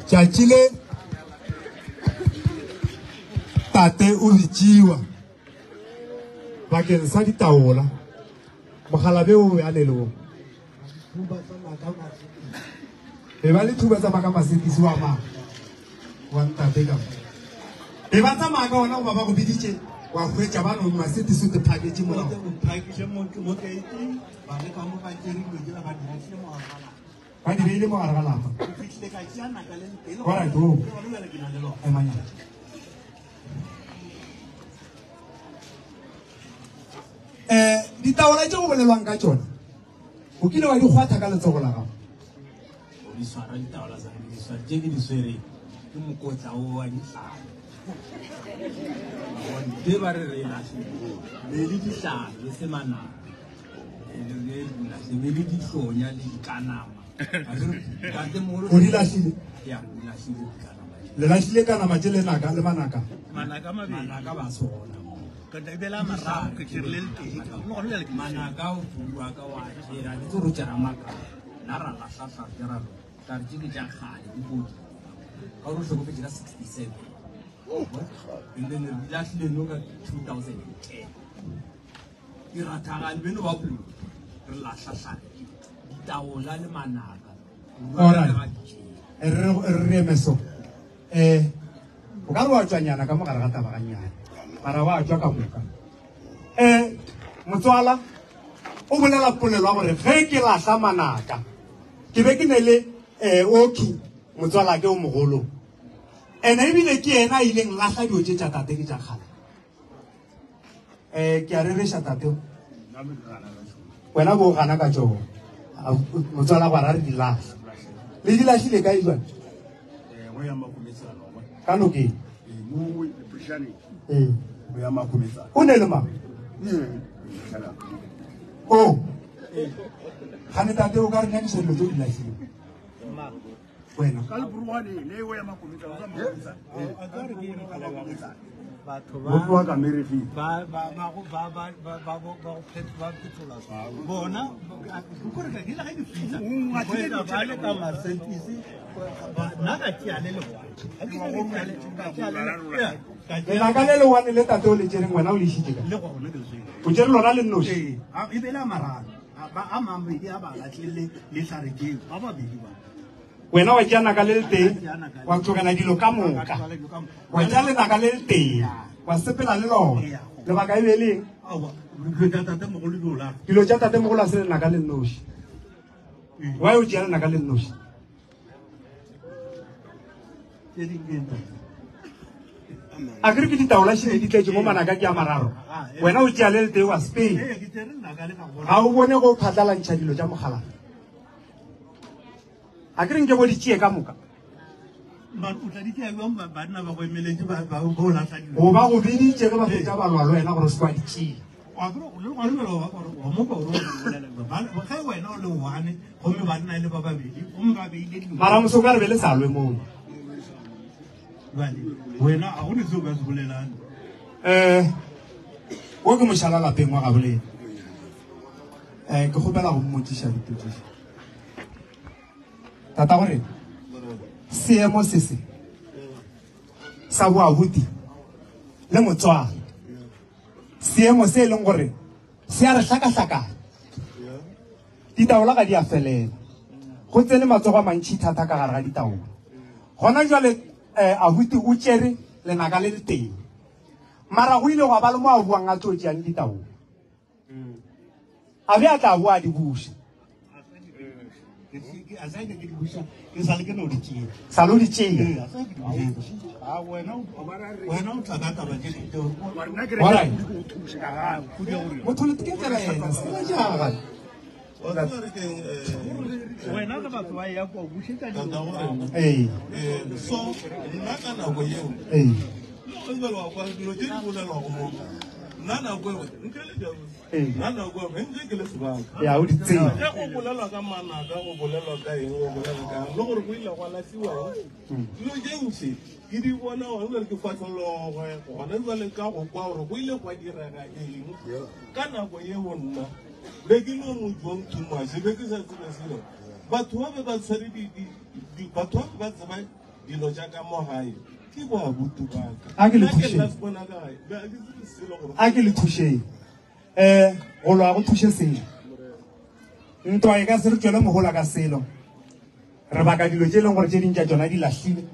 Tšatši le tate o bitšiwa bakeng sa ditaola mogalabe o be a le leo be ba le thuba tsamaya ka masekisi wa mang wa ntate ka be ba tsamaya ka ona goba ba go biditše wa hwetša ba no masekisi o te phaketše molao phaketše mo keiting ba le ka mo ba tšere dilo tsela ba di lahlile mo gare ga lapa ba di beile mo gare ga lapa go fitlha tlile ka tšea naka le letee le Alright, oh. gona bjale ke na le lona. Emanyana. Eh, ditaola tše go bolelwang ka tšona o kile wa di kgwatha ka letsogo la gago O di swara ditaola tsa ka, ke di swara tše ke di swereng ke mokotla o wa dihlare. Tše ba re re lahlile be le dihlare le se manaka. Re lahlile be le dihlonya le dikanama. Ntatemogolo O di lahlile? Ya, di lahlile dikanama tše. Le lahlile kanama tše le naka le manaka. Manaka a mabedi. Manaka ba se gona mo. Ka tla a mararo ke tšere le letee. Le gona bjale ke Manaka o bua ka wa tšera, ke tse ro tšera maka. Nna ra lahla hlare tša ra ka re tše ke tša kgale di bodile. Ka gore o hlokofetše ka 67. And then re di lahlile no ka 2010. Di rathagane beno ba bula. Re lahla hlare ditaola le manaka. Alright. Re re eme so. Eh, o ka re wa tšwanyana ka mogare ga taba gannyane. Mara wa tšwa ka moka. Eh, motswala o bolela polelo ya gore ge ke lahla manaka ke be ke ne le eh oki motswala ke o mogolo. Ene ebile ke yena a ileng lahla dilo tše tša tate ke tša kgale. Eh, ke a rereša tate. Wena bo gana ka tšona. Motswala gwa ra re di lahla. Le di lahlile kae jwale? Ka nokeng. Ee. O ne le mang? O. Gane tate o ka re nyakiša dilo tse o di lahlileng. Wena. Batho Go tloga ka Merefing. ba ba ba go ba ba ba ba ba go phet ba phetola bona kore ka ke la ge ke fihla go ba le ka Mercedes nna ka tšea le lewane ga ke tšea le ka tšea le ka tšea Lenaka le lewane le tate o le tšereng wena o le išitše kae? le gona ke swere O tšere lona le nnoši? ee e be le a mararo a ba a mabedi a ba latlhile le hlare tšeo ba babedi ba Wena wa tšea naka le letee wa tlogela dilo ka moka. Wa tšea lenaka le letee wa sepela le lona. Lebaka e be le eng? Aowa, dilo tša tatemogolo di o lahla. Dilo tša tatemogolo a se lenaka le nnoši. Why o tšea lenaka le nnoši? Tše ding ke eng, tate? A ke re ke ditaola šele di tletše mo manaka ke a mararo. Wena o tšea le letee wa sepela. Ee, ke tšere lenaka le ka bona. Ga o bone go phatlalantšha dilo tša mogala. A ke re nke bo di tšee ka moka. Mara o tla di tšea bjang banna ba go emeletše ba ba o lahla dilo? Go ba go biditše ge ba fetša ba lwa le wena gore o se ke wa di tšea. Wa tseba, le gona bjale wa gore wa mo kwa o re o bolela bjang. Ba ge wena o le one gomme banna e le ba babedi gomme ba beile dilo. Mara moso o ka re be le sa lwe moo. Bjale wena a go ne seo ka se bolelang. Eh, wo ke mošala lapeng wa gabolena. Eh, ke kgopela go mmotšiša dipotšišo. Tata gore seemo se se sa boabuti le motswala seemo se e leng gore se a re hlakahlakanya ditaola ga di a felela go tsene matsogo a mantšhi thata ka gare ga ditaola gona jwale um abuti o tšere lenaka le letee mara go ile gwa ba le mo a buang a tlo tšeang ditaola a be a tla boa a di buša A sa ke di buša ke sa le ke no di tšea. Sa lo di tšea. Ee, a sa ke di buša. Wena wena o tla ka taba tše ding. Alright. Motho le ke tsela yena se la jaga. Wena ge batho ba ya kwa o bušetša dilo. Ee. So nna ka nako yeo Ee. o bjale wa kwa dilo tše di bolelwago mo nna nako eo ntle le Ee. nna nako eo nke ke le sebaka Ya o di tseba. ge go bolelwa ka manaka go bolelwa ka eng go bolelwa ka eng le gore go ile gwa lahliwa eng dilo tše ntši ke di bona gone jale ke fatlhologwe gone jale ka go kwa gore go ile gwa direga eng ka nako yeo nna be ke no mo jong too much be ke sa tsebe selo batho ba be ba tshwere batho ba be ba tseba dilo tša ka mo gae ke boabuti ba ka A ke le Nna ke thušeng. nna sekona ka gae be a ke tsebe selo gore A ke le thušeng. Eh, go lwa go thuše selo. Ntwa e ka se re tšwele mohola ka selo. Re baka dilo tše e leng gore tše ding tša tšona di lahlilwe,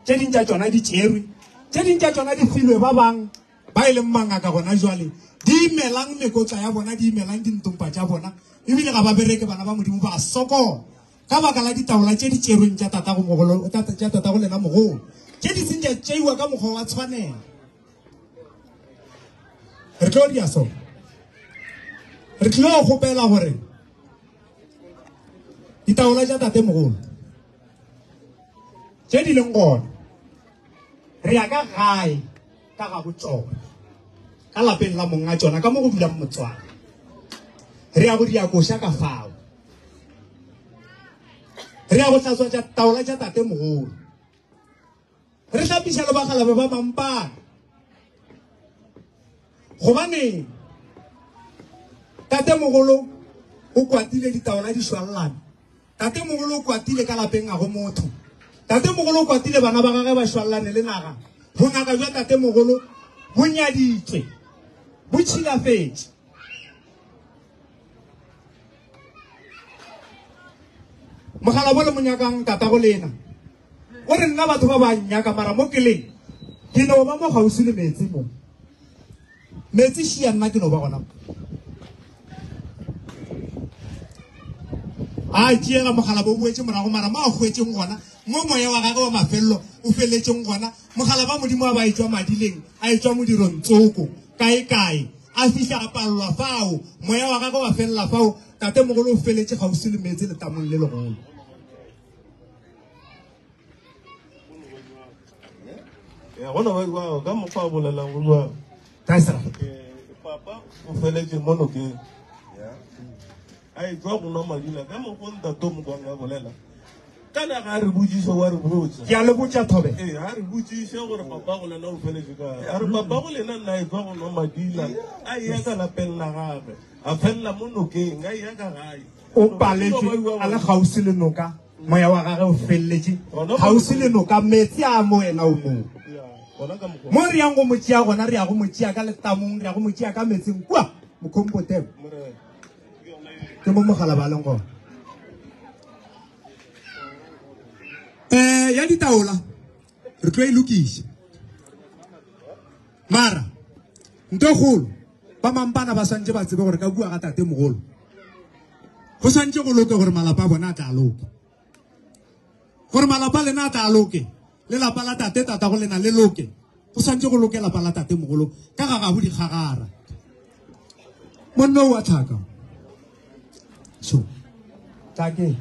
tše ding tša tšona di tšerwe, tše ding tša tšona di filwe ba bang ba e leng mangaka gona jwale. Di imelang mekotla ya bona, di imelang dintompa tša bona, ebile ga ba bereke bana ba Modimo ba sokola. Ka baka la ditaola tše di tšerweng tša tatago mogolo, tša tatago lena mogolo, tše di seng tša tšeiwa ka mokgwa wa tshwanelo. Re tlo dia so. Re tlo kgopela gore ditaola tša tate mogolo tše di leng gona re ya ka gae ka ga botšona ka lapeng la monga tšona ka mo go dulang motswadi re ya go dia koša ka fao re ya go hlatswa tša taola tša tate mogolo re hlapiša le bagalabe ba mampana gobane tate mogolo o kwatile ditaola di šwallane tate mogolo o kwatile ka lapeng a go motho tate mogolo o kwatile bana ba gage ba šwallane le naga bongaka jwa tate mogolo bo nyaditswe bo tšhilafetše mogala bo le monyakang tata go lena o re nna batho ba ba nnyaka mara mo ke leng ke no ba mo gausi le metsi mo metsi šia nna ke no ba gona a tšeega mogala bo boetse morago mara mo a hwetšeng gona mo moya wa gagwe wa mafelelo o feletšeng gona mogala ba modimo a ba etšwa madileng a etšwa modirong tsoko kae kae a fihla a palelwa fao moya wa gagwe wa felela fao tate mogolo o feletše gausi le meetse letamong le legolo gona ba jwang ka mokgwa a bolelang go jwang papa o feletše mo nokeng a e tswa go nwa madila ka mokgwa ntate o mokwang a bolela kana ga re botsiše wa re botsa ke a le botša thobe ee ga re botsiše gore papa go lena o feletše kae a re papa go lena nna e tswa go nwa madila a eya ka lapeng la gagwe a felela mo nokeng a eya ka gae o paletšwe a le gausi le noka moya wa gage o feleletše gausi le noka metsi a mo wena o moo mo re yang go mo tšea gona re ya go mo tšea ka letamong re ya go mo tšea ka metsing kua mokhompotem ke mo mogala ba leng gona um ya ditaola re tlo e lokiša mara nto kgolo ba mampana ba swantse ba tsebe gore ka kua ga tate mogolo go swantse go loke gore malapa a bona a tla loke gore malapa a lena a tla loke le lapa la tate tata go lena le loke go swantse go loke lapa la tate mogolo ka ga gabo dikgagara monna o wa tlhaka so tlake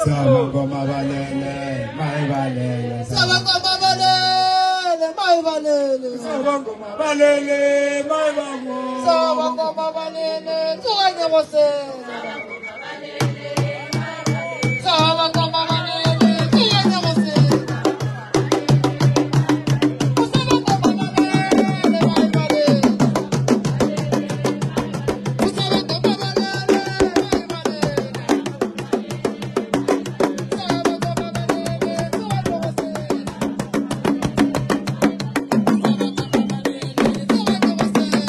Sabangoma balele, mai balele. Sabangoma balele, mai balele. Sabangoma balele, mai bango. Sabangoma balele, tsoganya bosela. Sabangoma balele, tsoganya bosela. Sabangoma balele, mai balele. Sabangoma balele, mai balele. Sabangoma balele, tsoganya bosela. Sabangoma balele, tsoganya bosela.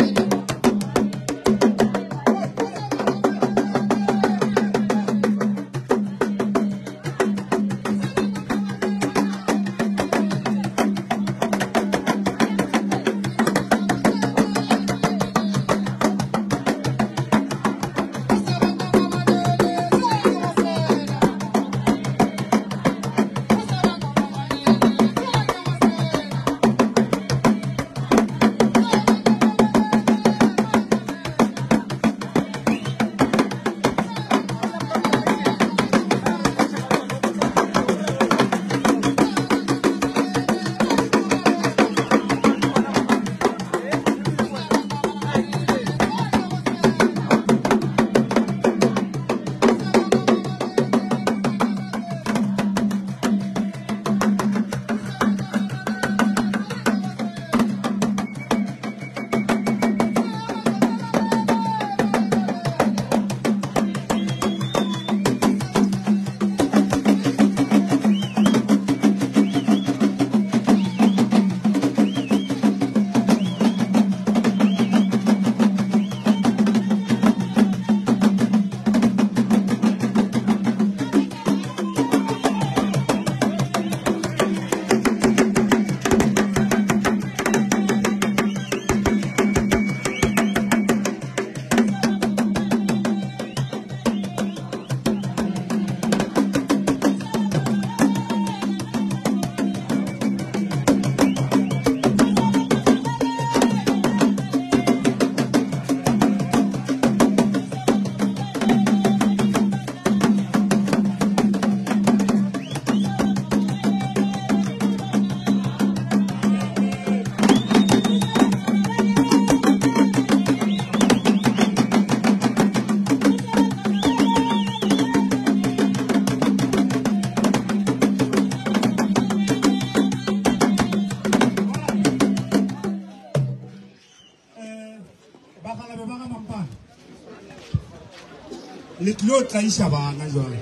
Le tlilo tlaiša bana jwale.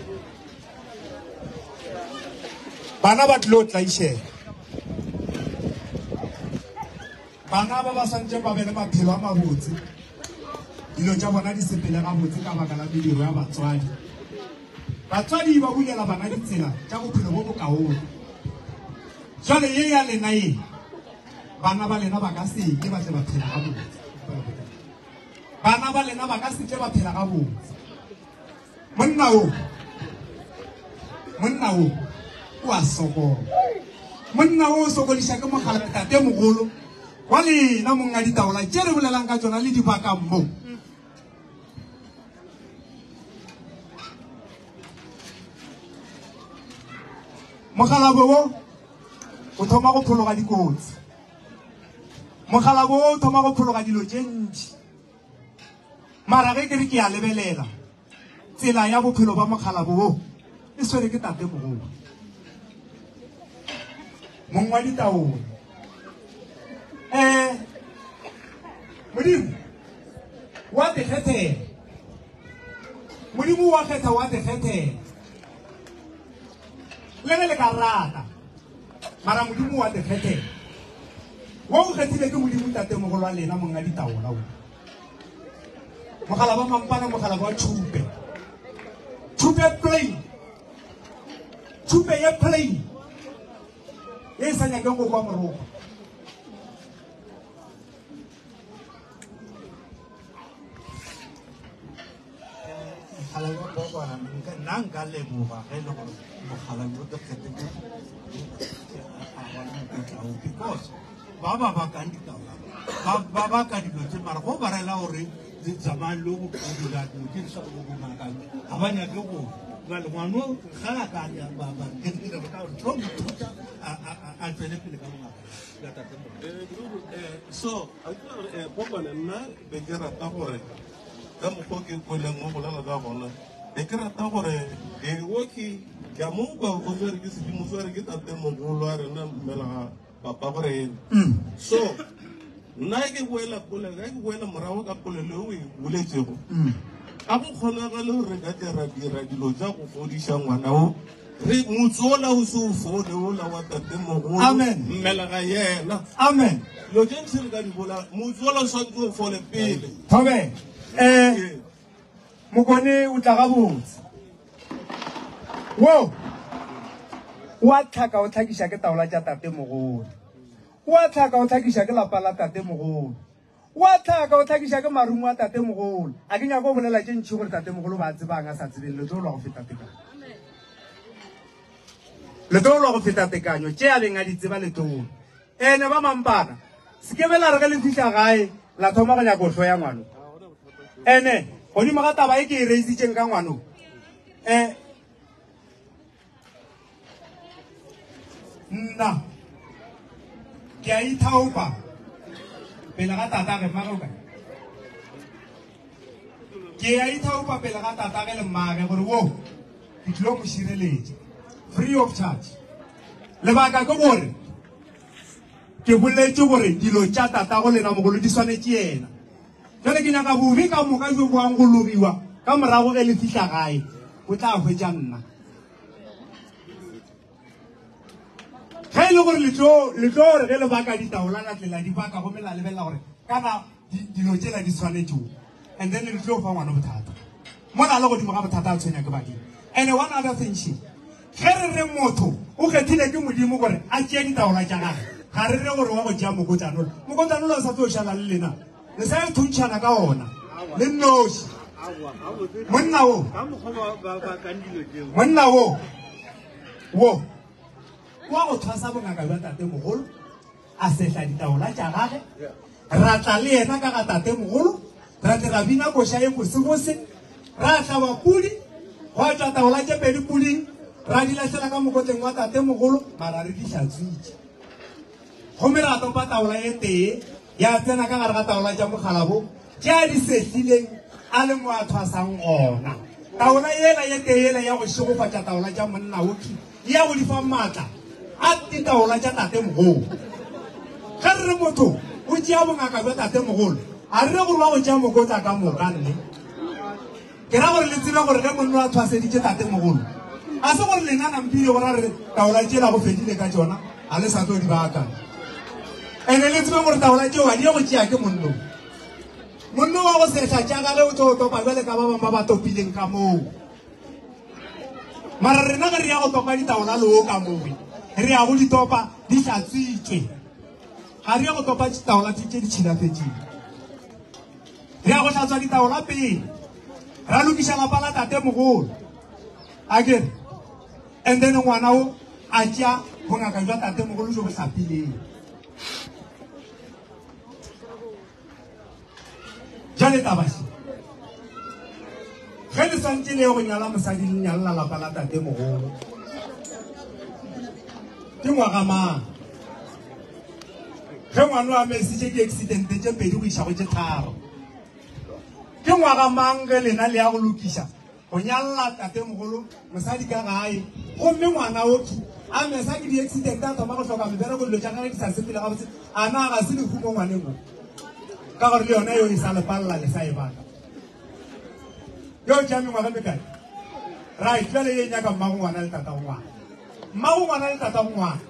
Bana ba tlilo tlaišega. Bana ba ba swantšeng ba be le maphelo a mabotse, dilo tša bona di sepele gabotse ka baka la mediro ya batswadi. Batswadi ba bulela bana ditsela tša bophelo bo bokaone. Jwale ye ya lena ye, bana ba lena ba ka se ke ba tle ba phela gabotse. Bana ba lena ba ka se tle ba phela gabotse. Monna o, monna o, o a sokola. Monna o o sokodiša ke mogala tate mogolo wa lena monga ditaola tše re bolelang ka tšona le dibakang mo. Mogalabo wo o thoma go phologa dikotsi. Mogalabo wo o thoma go phologa dilo tše ntši. Mara ge ke re ke a lebelela, tsela ya bophelo ba mokgalabo wo e swere ke tate mogolo, mong wa ditaolo. Um Modimo wa te kgethela, Modimo wa kgetha wa te kgethela, le ge le ka rata, mara Modimo wa te kgethela. Wo o kgethile ke Modimo tate mogolo wa lena mong a ditaola wo. Mogala wa mampana, mogala wa tšhupe. Tšhupe plain. Tšhupe ye plain. Ye e sa nyakeng go kwa moroko. Mogala wa Bokwana, nna nka leboga ge e le gore mogala yo ke kgethetse a bona mokotla o, because ba ba bakang ditaola ba baka dilo tse, mara go ba rela gore tsamayang le go dira dilo tse di sa go bongaka ga ba nyake go. Jale ngwano ga a ka ka gore tlo mo thuta a tswele pele ka bongaka ya tate. So Bokwane, nna be ke rata gore ka mokgwa ke kweleng o bolela ka gona, be ke rata gore oke ke a mo kwa o swere ke sedimo, swere ke tate mogolo a rena mmela ga papa go rena. So nna ke boela polelo, ke boela morago ka polelo e o e boletsego, a go kgonagale gore re ka tle ra dira dilo tša go fodiša ngwana o, re motse ola o se o fole ola wa tate mogolo. Amen. Mmela ga yena. Amen. Dilo tše ntši re ka di bola, motse ola o swantse o fole pele. Thobe, Mokone o tla gabotse. Wo wa tlhaka o tlhakiša ke taola tša tate mogolo. Wa tlhaka o tlhakiša ke lapa la tate mogolo. Wa tlhaka o tlhakiša ke marumo a tate mogolo. A ke nyaka go bolela tše ntši gore tate mogolo ba tsebang a sa tsebeng, le tlo lwa go feta tekanyo. Le tlo lwa go feta tekanyo tše a beng a di tseba le tlo. Ene ba mampana, se ke be la re ge le fihla gae la thoma go nyaka go hloya ngwano. Ene godimo ga taba e ke e reisitšeng ka ngwano, nna ke a ithaopa pele ga tatage mmage o kae? Ke a ithaopa pele ga tatage le mmage gore wo ke tlilo mo šireletša free of charge. Lebaka ke gore ke boletše gore dilo tša tatago lena mogolo di swanetše yena. Jale ke nyaka bobe ka moka jo boang go logiwa ka morago ge le fihla gae, o tla hwetša nna. Ge e le gore le tlo re ge le baka ditaola la tle la di baka gomme la lebelela gore kana dilo tšela di swanetšego, and then le tlo fa ngwana bothata mola le godimo ga bothata a tshwenya ke badimo. And one other thing, she ge re re motho o kgethile ke Modimo gore a tšee ditaola tša gage, ga re re gore wa go tšea mokotlanola. Mokotlanola o sa tlo šala le lena, le sa yo thuntšhana ka ona le nnoši. Monna wo, monna wo wo wa go thwasa bongaka bja tate mogolo, a sehla ditaola tša gage, ra tla le yena ka ga tate mogolo, ra tle ra bina koša ye bosebose, ra hlaba pudi, gwa tšwa taola tše pedi puding, ra di lahlela ka mokotleng wa tate mogolo, mara re di hlatswitše. Gomme ra topa taola ye tee, ya tsena ka gare ga taola tša mogalabo, tše a di sehlileng a le mo a thwasang gona. Taola yela ye tee yela ya go šegofatša taola tša monna oki, ya go di fa maatla a ditaola tša tate mogolo. Ge re re motho o tšea bongaka bja tate mogolo, a re re gore wa go tšea mokotla ka moka nne. Ke ra gore le tsebe gore ge monno a thwaseditše tatemogolo, a se gore lena nampile go ra re taola tšela go fedile ka tšona, a le sa tlo di baakanya. Ene le tsebe gore taola tšeo ga di ye go tšea ke monno. Monno wa go sehla tša gage o tlo topa bjale ka ba bangwe ba ba topileng ka moo. Mara rena ge re ya go topa ditaola loo ka moo, re ya go di topa di hlatswitšwe. Ga re ye go topa ditaola tše di tšhilafetšeng. Re ya go hlatswa ditaola pele, ra lokiša lapa la tatemogolo. A ke re, and then ngwana o a tšea bongaka jwa tatemogolo jo bo hlapileng. Jale taba še, ge le swantše le ye go nyala mosadi le nyalela lapa la tatemogolo, ke ngwaga mang? Ge ngwana o amesitše ke accidente tše pedi go iša go tše tharo, ke ngwaga mang ge lena le ya go lokiša go nyalla tatemogolo mosadi ka gae, gomme ngwana oki a mesa ke di-accidente a thoma go hloka mebereko, dilo tša gage di sa sepele gabotse, a na ga se lehu mo ngwaneng o, ka gore le yona yo e sa lepalela le sa e baka yo tša mengwaga mekae? Right, bjale ye e nyaka mmago ngwana le tatago ngwana, mmago ngwana le tatago ngwana.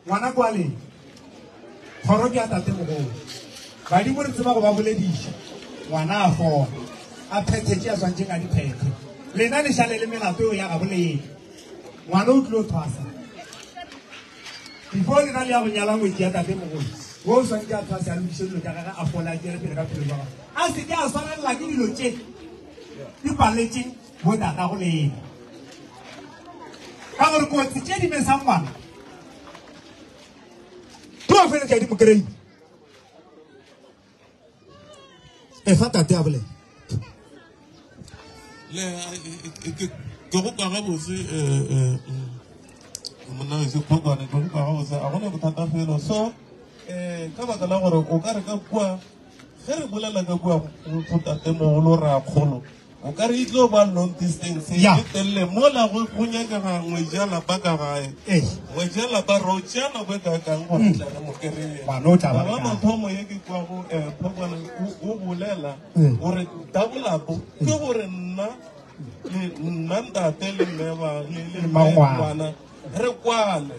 Ngwana kwale kgoro ke ya tatemogolo, badimo re tseba go ba bolediša, ngwana a fola a phethe tše a swantšeng a di phethe, lena le šale le melato eo ya gabo lena. Ngwana o tlilo thwasa before lena le ya go nyala ngwetši ya tatemogolo, wo o swantše a thwase a lokiše dilo tša gage, a fole a tšere pele ka pelo jwa gagwe, a se ke a swanelela ke dilo tše di paletše bo tatago lena, ka gore kotsi tše di mesang ngwana di wa feletša di mo kry-ile. Efa tate a bolela. Le ke go kwa gabotse, monna weso Phokwane, ke go kwa gabotse, a gona bothata felo. So ka baka la gore o ka re ka kua ge re bolela ka kua go tatemogolo rakgolo, o ka re e tlo ba long distance e telele mola go nyakega ngwetši ya lapa ka gae. Ngwetši ya lapa ro tšea nako e kakang gore tla re mo kereye. Taba mathomo ye ke kwago Phokwane o bolela gore dabolapo ke gore nna le nna ntate le mme ba le ngwana re kwane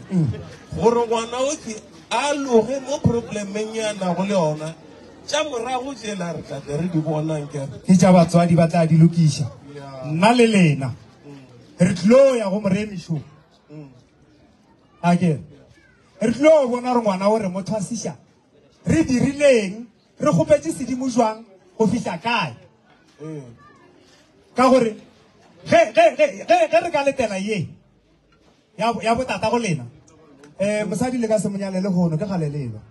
gore ngwana o ke a loge mo problemeng ya nago le yona. Tša morago tšela re tla tle re di bonang ke re. Ke tša batswadi ba tla di lokiša. Nna le lena re tlo ya go moremišo. A ke re tlo bona gore ngwana o re mo thwasiša re dirileng, re kgopetše sedimo jwang go fihla kae. Ka gore ge re ka letela ye ya botata go lena, mosadi le ka se monyale le hono ke gale lelwa.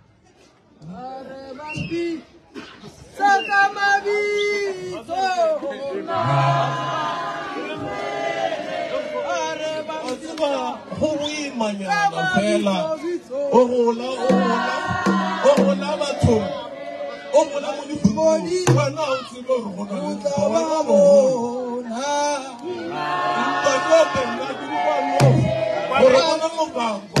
Go boimanyana fela, o gola, o gola, o gola bathong, o gola mo diphuthong, wena o tsebe gore go na le ntwa, wena o mogolo. Ntate wa teng a ke di kwa gore go na mokango.